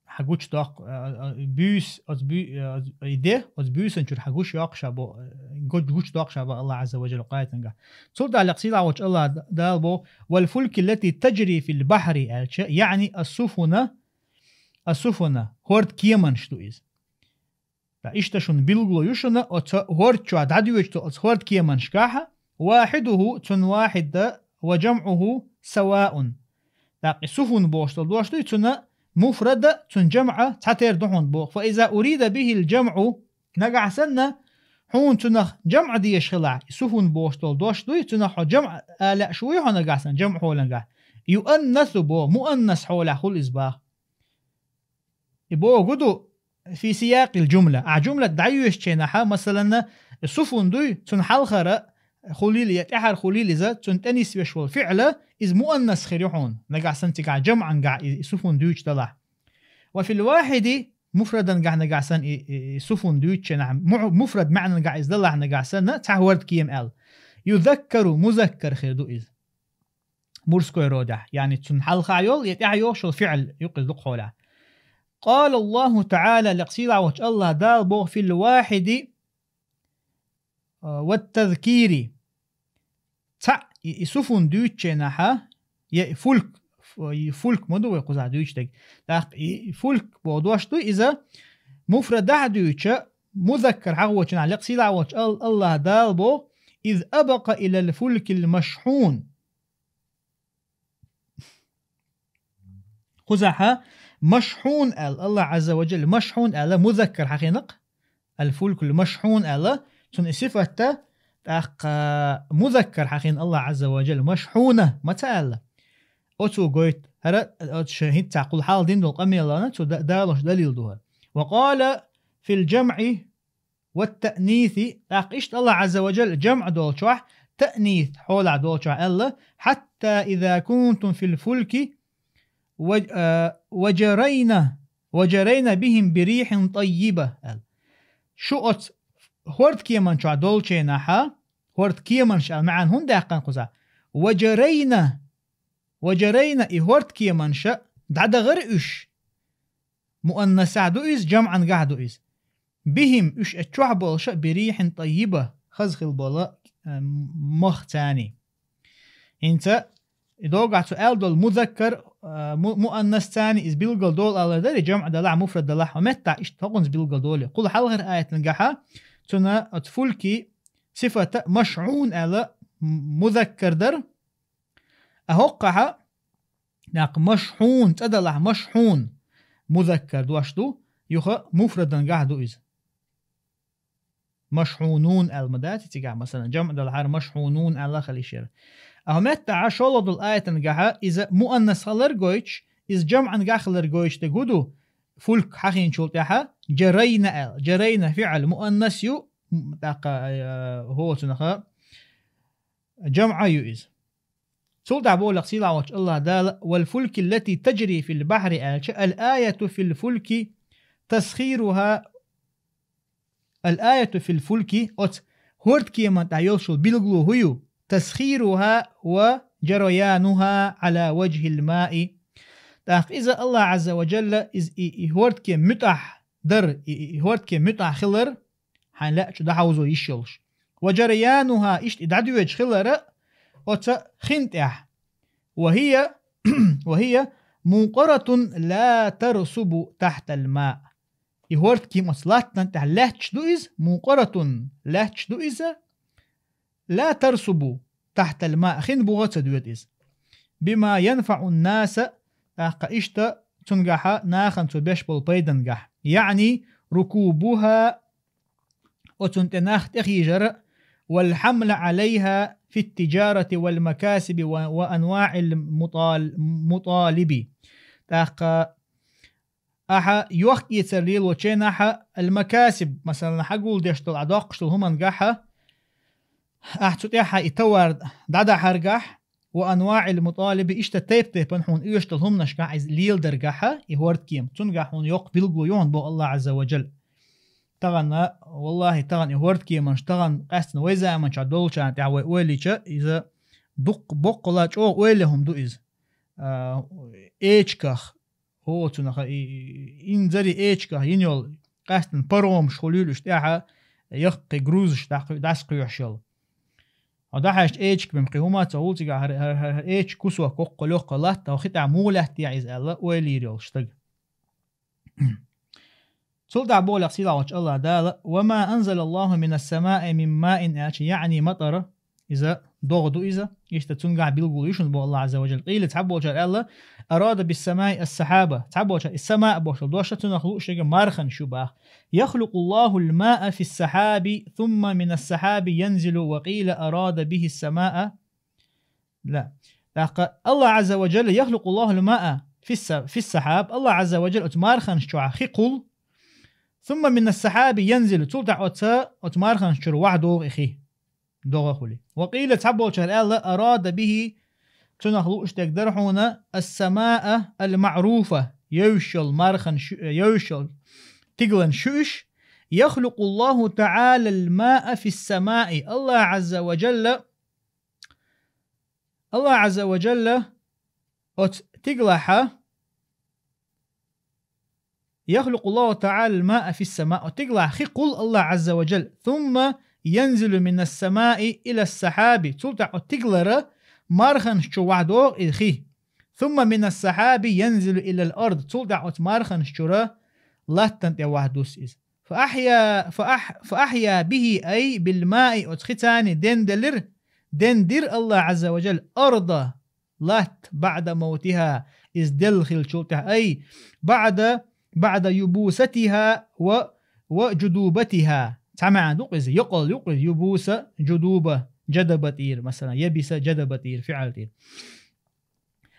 Хьан гучудоккху, а, а, буьйса, оцу буь-, а, и де, оцу буьйсан чуьра хьан гуш йоккхуш а бо, а, гу-, гучудоккхуш а бо АллахӀ Ӏазза ва Джалла къайтанга. Цул тӀаьхьа лекха сийлахь волчу АллахӀ Д-, Дала бо: والفلك التي تجري في البحر, аьлча, يعني السفن, السفن, хӀорд кеманаш ду иза. Ткъа иштта шуна билгало ю шуна оцу хӀорд чохь дӀадоьдуш долу оцу хӀорд кеманашкахь, واحده, цунна واحد дан, وجمعه سواء. ТӀаккха и суфун бохуш долу дош дуй, цунна муфрад а, цунна жамъ а цхьатера ду хьуна боху. فإذا أريد به الجمع, нагахь санна, хьуна цунах жамъ дезаш хилахь, и суфун бохуш долу дош дуй, цунах хьо жамъ а лаьаш вуй хьо нагахь санна, жамъ хьолангахь. يؤنث бо, муаннас хьолехь хуьлу иза баха. И боху ду, في سياق الجملة. Ахь жумлат дӀайоьшучу хенахь, масалан, суфун дуй, цунна хьалхара хуьлийла я тӀаьхьара хуьлийла иза, цунна тӀе нисвеш волу фиъла, иза муаннас хир ю хьуна, нагахь санна цигахь жамъангахь и, и суфун дуьйцуш далахь. وفي الواحد, муфрадангахь нагахь санна и, и, и суфун дуьйцучу хенахь, му-, муфрад маьӀнангахь иза далахь нагахь санна, цхьа хӀорд кема аьлла. يذكر, музаккар хир ду иза. Мужской родехь, яъни цунна хьалха йолу я тӀаьхьа йогӀуш йолу фиъл ю-кх иза дукха хьолехь. قال الله تعالى, лекха сийлахь волчу АллахӀ Дала боху: في الواحد, а, والتذكير. Цхьаъ, и, и суфун дуьйцучу хенахь, я и фулк, ф-, и фулк ма ду вай кхузахь дуьйцуш дерг. ТӀаккха и фулк боху дош ду иза, муфрадахь а дуьйцуш, музаккар хьахочунахь лекха сийлахь волчу Ал-, АллахӀ Дала боху: إذ أبق إلى الفلك المشحون. Кхузахь машхьун аьлла, АллахӀ Ӏазза ва Джалла машхьун аьлла, музаккар хьахийнакх, аль-фулкул машхьун аьлла, цунна и сифат а, тӀаккха музаккар хьахийна АллахӀ Ӏазза ва Джалла, машхьуна ма ца аьлла. Оцо гойту, хӀара, оцу ша хӀинца кхул хьалха дина долу къамелана цу да-, далош далил ду хӀара. Ва къала фил джамъи ва таъниси, тӀаккха иштта АллахӀ Ӏазза ва Джалла жамъ долчохь, таънис хьолахь долчохь аьлла: «Хьатта иза кунтум фил фулки ва, а, ва джарайна, ва джарайна бихим би рихьин таййиба», аьлла. Шу оцу хӀорд кеман чохь долчу хенахь, хӀорд кеманаш аьлла маьӀна хӀунда даьккхина кхуза? Ва джарайна, ва джарайна, и хӀорд кеманаш дӀадахара уьш. Муаннасехь ду иза, жамъангахь ду иза. Бихим, уьш а чохь болуша, би рихьин таййиба, хаза хила болу, а, мах царний. ХӀинца и догахь цу аьлла долу музаккар, а, му-, муаннас царний иза билгал долу алар дарий, жамъ далахь, муфрад далахь, хӀун меттахь иштта хӀокхунца билгал долий? Кхул хьалхара аятангахьа цунна оцу фулки сифата машхьун аьлла м-, музаккар дара. А хӀоккхахьа, тӀаккха машхьун, цӀа далахь, машхьун, музаккар дош ду, юха муфрадангахь ду иза. Машхьунун аьлла ма дац цигахь, масалан, жамъ далахьара машхьунун аьлла хила йиш яра. А хӀун меттахьа шолгӀа долу аятангахьа иза муаннас хилар гойтуш, иза жамъангахь хилар гойтуш дерг хӀун ду, фулк хьахийначул тӀаьхьа, джарайна аьлла. Джарайна фиъл муаннас ю, м, тӀаккха, э, хӀоцунаха жамъа ю иза. Цул тӀаьхьа боху лекха сийлахь волчу АллахӀ Дала: «Вал фулки ллати таджри фил бахьри», аьлча, ал аяту фил фулки тасхируха, ал аяту фил фулки, оцу хӀорд кеман тӀехь йолуш йолу билгало хӀун ю? Тасхируха ва джараянуха ала ваджхил маи. ТӀаккха иза АллахӀ Ӏазза ва Джалла, иза и, и хӀорд кем муьтӀахь дар, и, и хӀорд кем муьтӀахь хилар, хьайн лаьа чу дӀахьовзо йиш йолуш. Ва джараянуха, иштта и дӀадоьдуш хилара оцу хин тӀехь. Ва хия, ва хия мукъаратун ла тарсубу тахьтал ма. и хӀордкема оцу латтана тӀехь лаьтташ ду иза, мукъаратун, лаьтташ ду иза, ла тарсубу тахьтал ма, хин буха ца доьду иза. Бима янфаӀун наса, тӀаккха иштта цунгахьа нахана цо беш болу пайдангахь. Яъни рукубуха, оцунна тӀе нах тӀехьийжара, вал хьамла Ӏалайха фит тиджарати вал макасиби ва, ва анваӀил мутал-, муталиби. ТӀаккха ахьа йохк-эцар лелочу хенахьа, ал-макасиб, масалан, хьан гулдеш долу, Ӏа доккхуш долу хӀумангахьа, ахьа цу тӀехьа и товар дӀадахьаргахь, ва анваӀил муталиби, иштта тайп-тайпана хьуна оьшуш долу хӀуманашкахь иза леладаргахьа, и хӀордкема. Цунгахь хьуна йоккха билгало ю хьуна боху Аллах Ӏазза ва Джалла. Тахана, валлахи, тахана и хӀордкеманаш, тахана къаьстина вай заманчохь долчарна тӀехь вай ойла йича, иза дуккха боккхала чӀогӀа ойла хӀума ду иза. А, эчках, хӀоцунах и, и, инзаре эчках йина йолу, къаьстина паромаш хуьлийла уьш тӀехьа, яккхий грузаш дӀакху-, дӀасакхоьхьуш йолу. Хьо дӀахьаьжча эчка бен кхин хӀума а ца хуьлу цигахь, хӀара, хӀара, хӀара, хӀара эчка кусок кхоккхула йоккха латта, хьо хи тӀехь муха лаьттаяхь иза аьлла, ойла йийр йолуш стаг. Цул тӀаьхьа боху сийлахьчу Аллах Дала: «Ва ма анзалаллаху минас самаи мин маин», аьлча, яъни матара, иза догӀа ду иза, иштта цунгахь билгало ю шуна боху Аллах Ӏазза ва Джалла. Къийла, цхьаболчара аьлла: «Арада бис самаи ас-сахаба». Цхьаболчара и сама бохуш долу дош цунгахь лууш дерг марханаш ю боху. «Яхлукуллахул маа фис сахаби, сумма минас сахаби янзилу», ва къийла: «Арада бихис самаа». Ла. ТӀаккха Аллах Ӏазза ва Джалла: «Яхлукуллахул маа фис са-, фис сахаб». Аллах Ӏазза ва Джалла оцу марханаш чохь хи кхул. «Сумма минас сахаби янзилу». Цул тӀаьхьа оцу, оцу марханаш чуьра вахьа догӀу и хи. ДогӀа хуьлий. Ва къийла, цхьаболчара аьлла: «Арада бихи», цунах лууш дерг дара хьуна, «ас-самаа ал-маъруфа», йовзаш йолу марханаш, йовзаш йолу тигалан шуьш. «Яхлукуллаху таалал маа фис самаи». Аллах Ӏазза ва Джалла Аллах Ӏазза ва Джалла оцу тигалахьа, «Яхлукуллаху таалал маа фис сама», оцу тигалахь хи кхул Аллах Ӏазза ва Джалла, «сумма янзилу минас самаи илас сахаби», цул тӀаьхьа оцу тигалара марханаш чу вахьа догӀу и хи. «Сумма минас сахаби янзилу илал ард», цул тӀаьхьа оцу марханаш чуьра латтана тӀе вахьа дуссу иза. «Фа ахья, фа ах-, фа ахья бихи», ай, «бил маи», оцу хица денделира, дендира Аллах Ӏазза ва Джалла, «арда», латта, «баъда маутиха», иза делла хиллачул тӀаьхьа, ай, «баъда, баъда юбусатиха ва, ва джудубатиха». Цхьа маьӀна ду-кх иза, йокъал ю-кх иза, юбуса, джудуба, джадаба тӀера, масалан, ябиса, джадаба тӀера, фиӀал тӀера.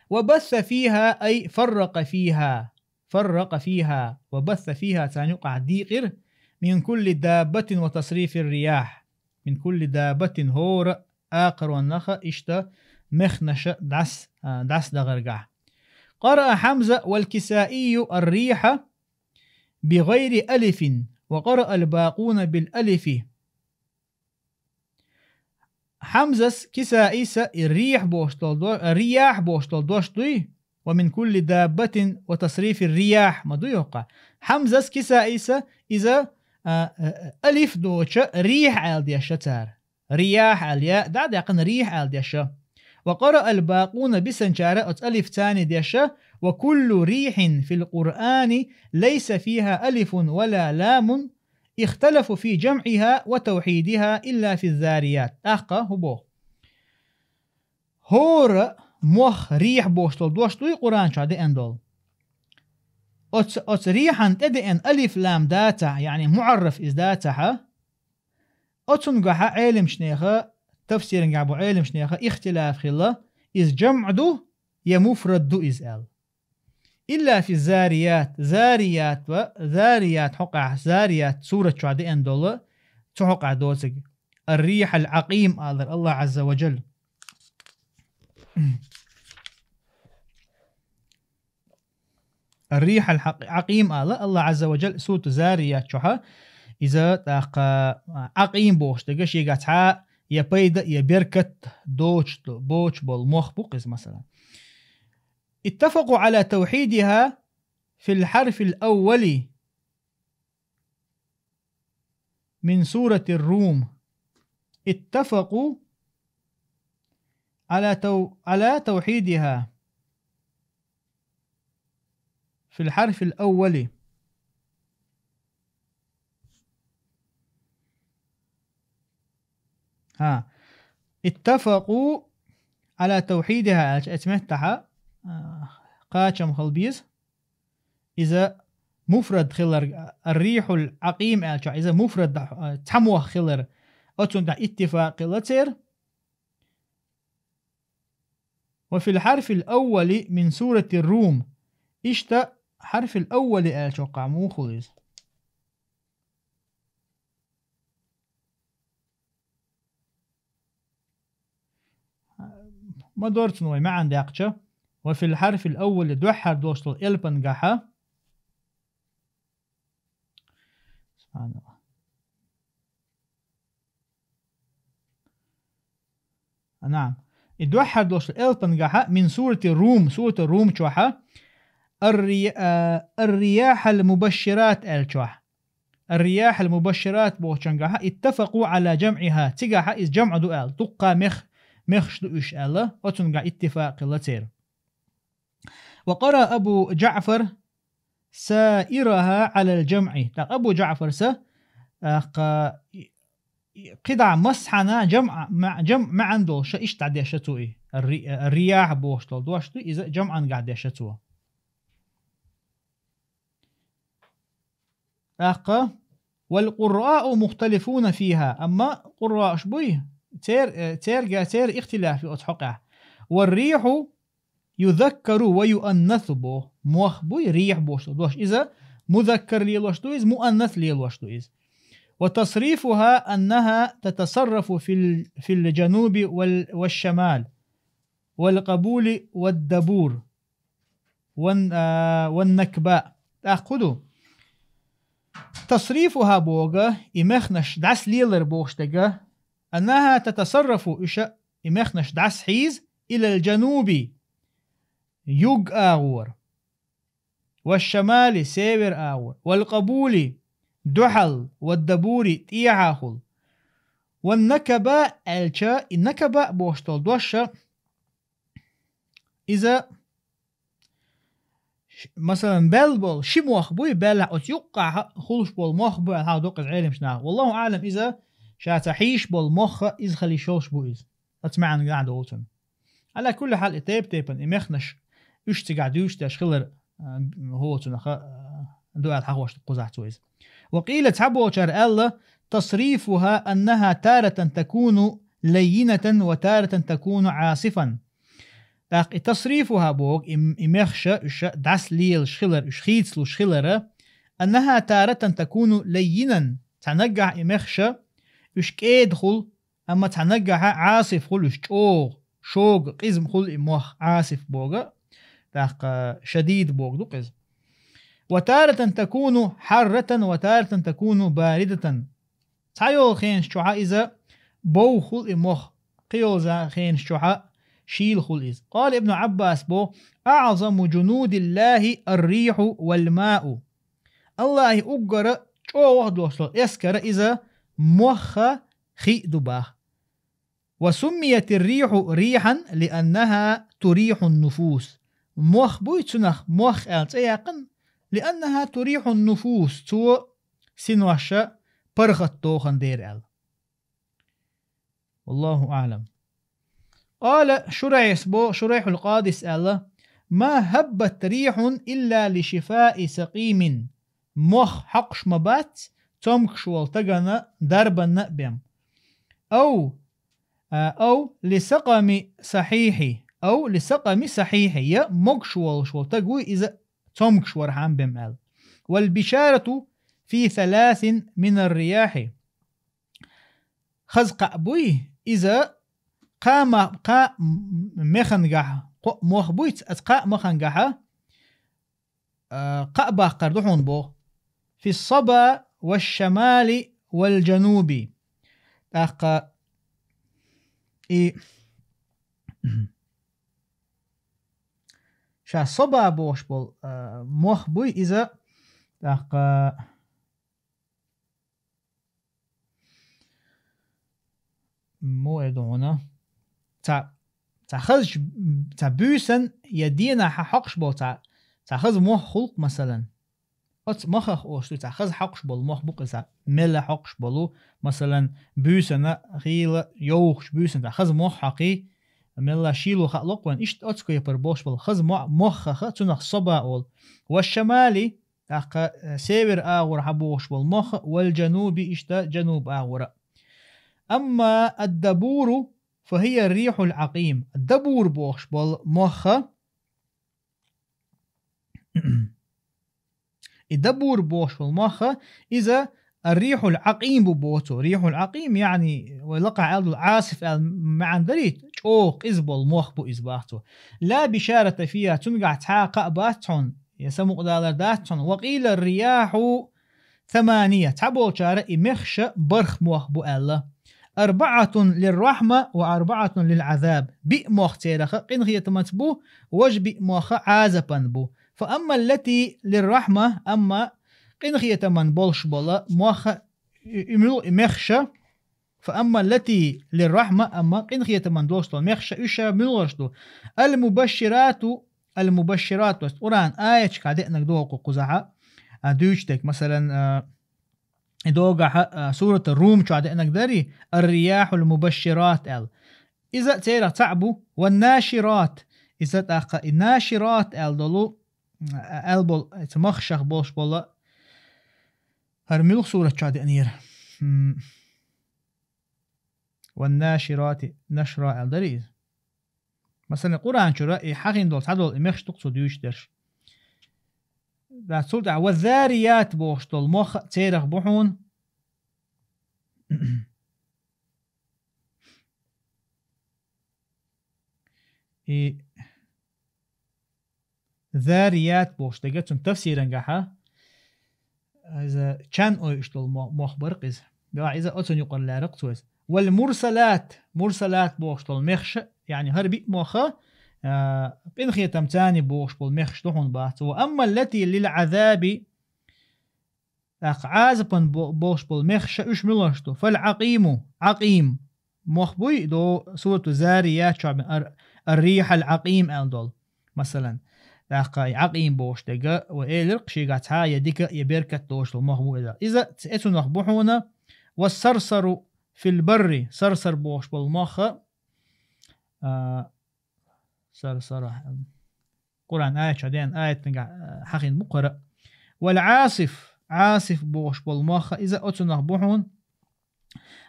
«Ва басса фиха», ай, «фаррака фиха». «Фаррака фиха ва басса фиха», царна юкъахь дийкъира, «мин кулли даббатин ва тасрифир рияхь». «Мин кулли даббатин», хӀора акхароннаха иштта мехнаша дӀас-, а, дӀасадахаргахь. «Къараа Хьамза вал Кисаию ар-риха би гӀайри алифин, ва къараа ал-бакъуна бил алифи». Хьамзас, Кисаиса и рихь бохуш долу до-, рияхь бохуш долу дош дуй? «Ва мин кулли даббатин ва тасрифир рияхь» ма дуй хӀокху? Хьамзас, Кисаиса иза, а, а, алиф доцуш рихь аьлла дешша цара. Рияхь аьлла, я дӀа а даьккхина рихь аьлла дешша. «Ва къараа ал-бакъуна», бисанчара оцу алиф царний дешша: «Ва куллу рихьин фил Къуръани лайса фиха алифун ва ла ламун, ихталафу фи джамъиха ва тавхьидиха илла фи заррият». ТӀаккха хӀун боху? ХӀора мох рихь бохуш долу дош дуй Къуръан чохь деана долу? Оцу, оцу рихьан тӀедеана алиф-лам дацахь, яъни муӀарраф иза дацахьа, оцунгахьа Ӏелимчнеха, тафсирангахь бу Ӏелимчнеха ихтилаф хилла, иза джамъ ду я муфрад ду иза аьлла. «Илла фи заррият», заррият ва, заррият хьокъехь, заррият сурат чохь деана долу, цу хьокъехь доцург. «Ар-рихьал Ӏакъим», алар Аллах Ӏазза ва Джалла. «Ар-рихьал Ӏакъ-, Ӏакъим», ала Аллах Ӏазза ва Джалла, сурат Заррият чохьа, иза тӀаккха Ӏакъим бохуш дерг шегахь цхьа я пайда, я беркат доцуш, боцуш болу мох бу-кх иза, масалан. «Иттафаку Ӏала тавхьидиха фил хьарфил аввали мин суратир Рум». «Иттафаку Ӏала тав-, Ӏала тавхьидиха фил хьарфил аввали». А. اتفقوا على توحيدها аьлча, эцу меттахьа, а, кхачам хила беза. Иза муфрад хилар, الريح العقيم аьлча, иза муфрад, а, цхьа мох хилар. Оцунна тӀа иттифакъ хила церан. وفي الحرف الأول من سورة الروم. Иштта хьарфил аввали аьлча хьокъехь муха хуьлу иза? Ма дора цунна вай маьӀна даьккхича. وفي الحرف الأول, дуьххьара долуш долу элпангахьа. СубхьаналлахӀ. А, наам. И дуьххьара долуш элпангахьа من سورة الروم, сурат Рум чохьа, الري-, а, الرياح المبشرات аьлла чохь. الرياح المبشرات бохучунгахьа, اتفقوا على جمعها, цигахьа иза جمع ду аьлла, дуккха мех-, мехаш ду уьш аьлла, оцунгахь иттифакъ хила церан. وقرأ أبو جعفر سائرها على الجمع. ТӀаккха Абу ДжаӀфарс, тӀаккха, кхидӀа массанхьа جمع, ма-, جمع маьӀна долуш иштта дӀадешна цо и. Ри-, الرياح бохуш долу дош ду, иза جمع-ангахь дешна цо. ТӀаккха, والقراء مختلفون فيها. Амма къурраъш буй, цер-, э, церга-, церан ихтилаф ю оцу хьокъехь. والريح يذكر ويؤنث боху. Мох буй, рихь бохуш долу дош. Иза музаккар лелош ду иза, муаннас лелош ду иза. وتصريفها أنها تتصرف في ال-، في الجنوب وال-، والشمال والقبول والدبور. Ван, а, ван накба. ТӀаккха хӀун ду? تصريفها боху, и мехнаш дӀасалелар бохуш дерг, أنها تتصرف, уьш и мехнаш дӀасахьийза, إلى الجنوب, юг агӀора, والشمال, север агӀора, والقبول, дуьхьал, والدبور, тӀехьахула. Ван накба аьлча, и накба бохуш долу дош, иза, ш-, масалан, бел болу ши мох буй, беллахь оцу юккъахь хуьлуш болу мох буй аьлла хьал доккхуза Ӏеламчу наха. والله أعلم, иза ша ца хьийзаш болу мох а иза хила йиш йолуш бу иза. Оцу маьӀнехь долчунна. على كل حال, и тайп-тайпана, и мехнаш уьш цигахь дуьйцуш деш хилар, а, хӀоцунах, а, ду аьлла хьахош кхузахь цо иза. وقيل, цхьаболчара аьлла, تصريفها أنها تارة تكون لينة وتارة تكون عاصفا. ТӀаккха и تصريفها боху, и, и мехаш, уьш дӀасалелаш хилар, уьш хийцалуш хилар, أنها تارة تكون لينا, цхьа наггахь и мехаш, уьш кӀеда хуьлу, амма цхьа наггахь عاصف хуьлу уьш чӀогӀа, шога, къиза хуьлу и мох, عاصف боху, тӀаккха شديد боху ду-кх иза. وتارة تكون حارة وتارة تكون باردة. Цхьайолу хенаш чохь иза бовха хуьлу и мох, кхийолу за-, хенаш чохь шийла хуьлу иза. قال ابن عباس боху: أعظم جنود الله الريح والماء. АллахӀан уггара чӀогӀа долуш долу эскар иза мох а, хи а ду боху. وسميت الريح ريحا لأنها تريح النفوس. Мох буй цунах мох аьлла цӀе яьккхина, لأنها تريح النفوس, цо синош паргӀат дохуш дара аьлла. والله أعلم. قال شريح бо, Шурайхьул Къадис аьлла: ما هبت ريح إلا لشفاء سقيم. Мох хьокхуш ма бац, цомгуш волу стагана дарбанна а бен. أو, а, أو لسقم صحيح, أو لسقم صحيح, я могуш волуш волу стаг вуй иза цомгуш вархьама бен аьлла. والبشارة في ثلاث من الرياح. Хаза кхаъ буй, иза кхаа ма-, кхаа м-, механгахь, кхо мох буй, ца-, ца кхаа махангахьа, а, кхаъ баккхар ду хьуна боху. في الصبا والشمال والجنوب. ТӀаккха и ша Саба бохуш болу, а, мох буй иза, тӀаккха Муха эр ду хьуна? Цхьа, цхьа хазачу, цхьа буьйсан я денахь хьокхуш болу цхьа, цхьа хаза мох хуьлу-кх, масалан. Оцу мохах олуш ду цхьа хаза хьокхуш болу мох бу-кх иза, мелла хьокхуш болу, масалан, буьйсана, хийла йовхаш буьйсана цхьа хаза мох хьокхий, мелла шийла хаа локх вайн, иштта оцу кепара болуш болу хаза мо-, моххаха, цунах саба олу. Ва шамали, тӀаккха, э, север агӀора хьан бохуш болу мохха, вал жануби, иштта жануб агӀора. Амма ад-дабуру, фа хия рихьул Ӏакъим. Дабур бохуш болу мохха, и дабур бохуш болу мохха, иза ар-рихьул Ӏакъим бу боху цо. Рихьул Ӏакъим, яъни, вай лакхахь аьлла долу Ӏасиф аьлла маьӀна дарий, чӀогӀа къиза болу мох бу иза боху цо. Ла бишарата фиха, цуьнгахь цхьа а кхаъ бац хьуна, я самукъадалар дац хьуна. Ва къийла ар-рияхьу самания, цхьаболчара и мехаш барх мох бу аьлла. Арбаатун лир-рахьма ва арбаатун лил-Ӏазаб. Биъ мох церах къинхетамаца бу, важа биъ мох Ӏазапан бу. Фа амма аллати лир-рахьма, амма къинхетаман болуш болу мох, и, и муьл-, и мехаш, фа амма аллати лир-рахьма, амма къинхетаман долуш долу мехаш, уьш муьлхарш ду? Ал-мубашширату, ал-мубашшират, то есть Къуръан аяташкахь деанарг догӀу кхузахь, а, дуьйцуш дерг, масалан, а, и догахь, а, сурат ар-Рум чохь деанарг дарий, ар-рияхьул мубашшират аьлла. Иза церах цхьаъ бу, ван-нашират. Иза тӀаккха и нашират аьлла долу, а, аьлла болу, цу махшах болуш болу, хӀара муьлха сурат чохь деанера? М. Ван-наширати нашра аьлла дарий иза? Масалан, Къуръан чуьра и хьахийна долу, цхьадолу и мехаш ду-кх цо дуьйцуш дерш. Да, цул тӀаьхьа, ва заррият бохуш долу мох церах бу хьуна. И заррият бохуш дерг цуьнан тафсирангахь, иза чан ойуш долу мо-, мох бара-кх иза. Делахь иза оцунна юкъара лаьрра-кх цо иза. Вал мурсалат, мурсалат бохуш долу мехаш, яъни хӀара биъ мох, а, къинхетамца бохуш болу мехаш ду хьуна боху цо. Ва амма аллати лил-Ӏазаби, тӀаккха Ӏазапан бо-, болуш болу мехаш, уьш муьлхарш ду? Фал-Ӏакъиму, Ӏакъим мох буй, до сурату Заррият чохь бен ар-, ар-рихьал Ӏакъим аьлла долу. Масалан, тӀаккха и Ӏакъим бохуш дерг, ва элира-кх шегахь цхьа я дика, я беркат долуш долу мох бу иза. Иза ц-, эцунах бу хьуна, ва сарсару фил барри, сарсар бохуш болу мох, а, сарсара. Къуръан аят чохь деана аятнагахь, а, хьахийна бу-кх хӀара. Вал Ӏасиф, Ӏасиф бохуш болу мох, иза оцунах бу хьуна.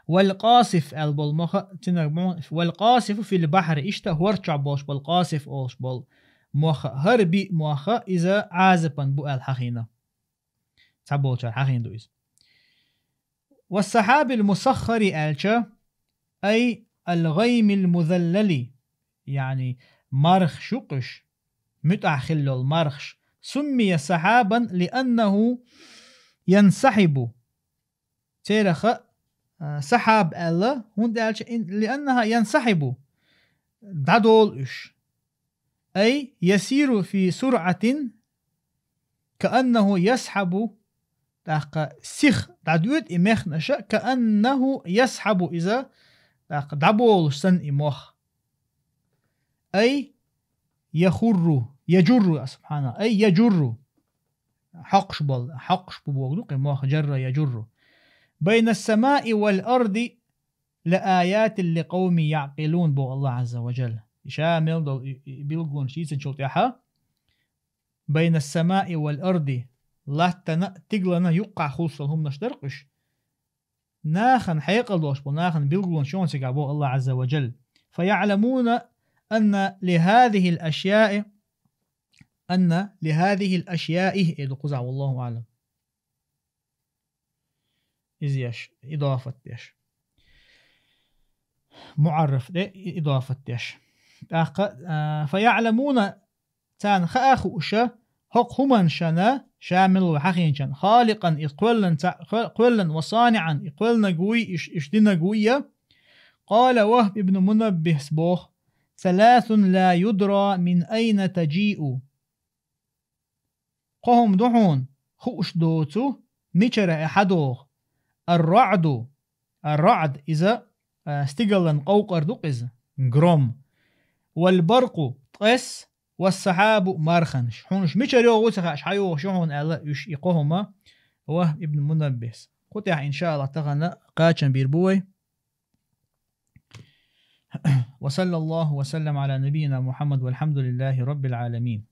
Вал къасиф аьлла болу мох, цуьнах бу хьуна. Вал къасифу фил бахьри, иштта хӀорда чохь болуш болу къасиф олуш болу мох, хӀара биъ мох, иза Ӏазапан бу аьлла хьахийна. Цхьаболчара хьахийна ду иза. Ва сахьабил мусаххари аьлча, ай ал-гъаймил музаллали, яъни мархаш ю-кх уьш, муьтӀахь хилла йолу мархаш, суммия сахьабан лианнаху янсахьибу. Церах, а, сахьаб аьлла, хӀунда аьлча ин-, лианнаха янсахьибу, дӀадолу уьш. Ай ясиру фи суръатин кааннаху ясхьабу, тӀаккха сиха дӀадоьду и мехнаша, кааннаху ясхьабу, иза тӀаккха дӀаболуш санна и мох. Ай яхурру, яжурру, а, субхьаналла, ай яжурру. Хьокхуш болу, хьокхуш бу боху ду-кх и мох, жарра яжурру. Байна ас-самаи вал арди ла аятин ли къавмин яъкъилун, боху Аллах Азза ва Джалла. Ша мел долу и, и билгалонаш йийцинчул тӀаьхьа, байна ас-самаи вал арди, латтана а, тигалана а юккъахь хуьлуш долу хӀуманаш дара-кх уьш. Нахана хьекъал долуш болу нахана билгалонаш ю-кх цигахь, боху Аллах Азза ва Джалла. Фа яъламуна анна ли хазихил ашяи, анна ли хазихил ашяи, э, ду кхузахь, валлаху аълам. Иза еш, идафат деш. МуӀарраф де, и-, идафат деш. ТӀаккха, а, фа яъламуна, царна хаа хууша, хӀокху хӀуманашна, ша мила ву хьахийначарна, халикъан, и кхоьллан ца-, кхо-, кхоьллан, ва саниӀан, и кхоьллинарг вуй, иш, иш динарг вуй я. Къала Вахб ибн Мунаббихс боху: «Саласун ла юдра мин айна таджиу». Кхо хӀума ду хьуна, хууш доцу, мичара и хьадогӀу. Ар-раъду, ар-раъд, иза, а, стигаллан къовкъар ду-кх иза, гром. Вал баркъу, ткъес, والسحاب марханаш. Хьуна уж мичара йогӀу ца хаьа, уж хьайогӀуш я хьуна аьлла, уж и кхо хӀума ВахӀб ибн Мунаббис. Кху тӀехь, иншааллахӀ, тахана кхачам бийр бу вай. وصلى الله وسلم على نبينا محمد والحمد لله رب العالمين.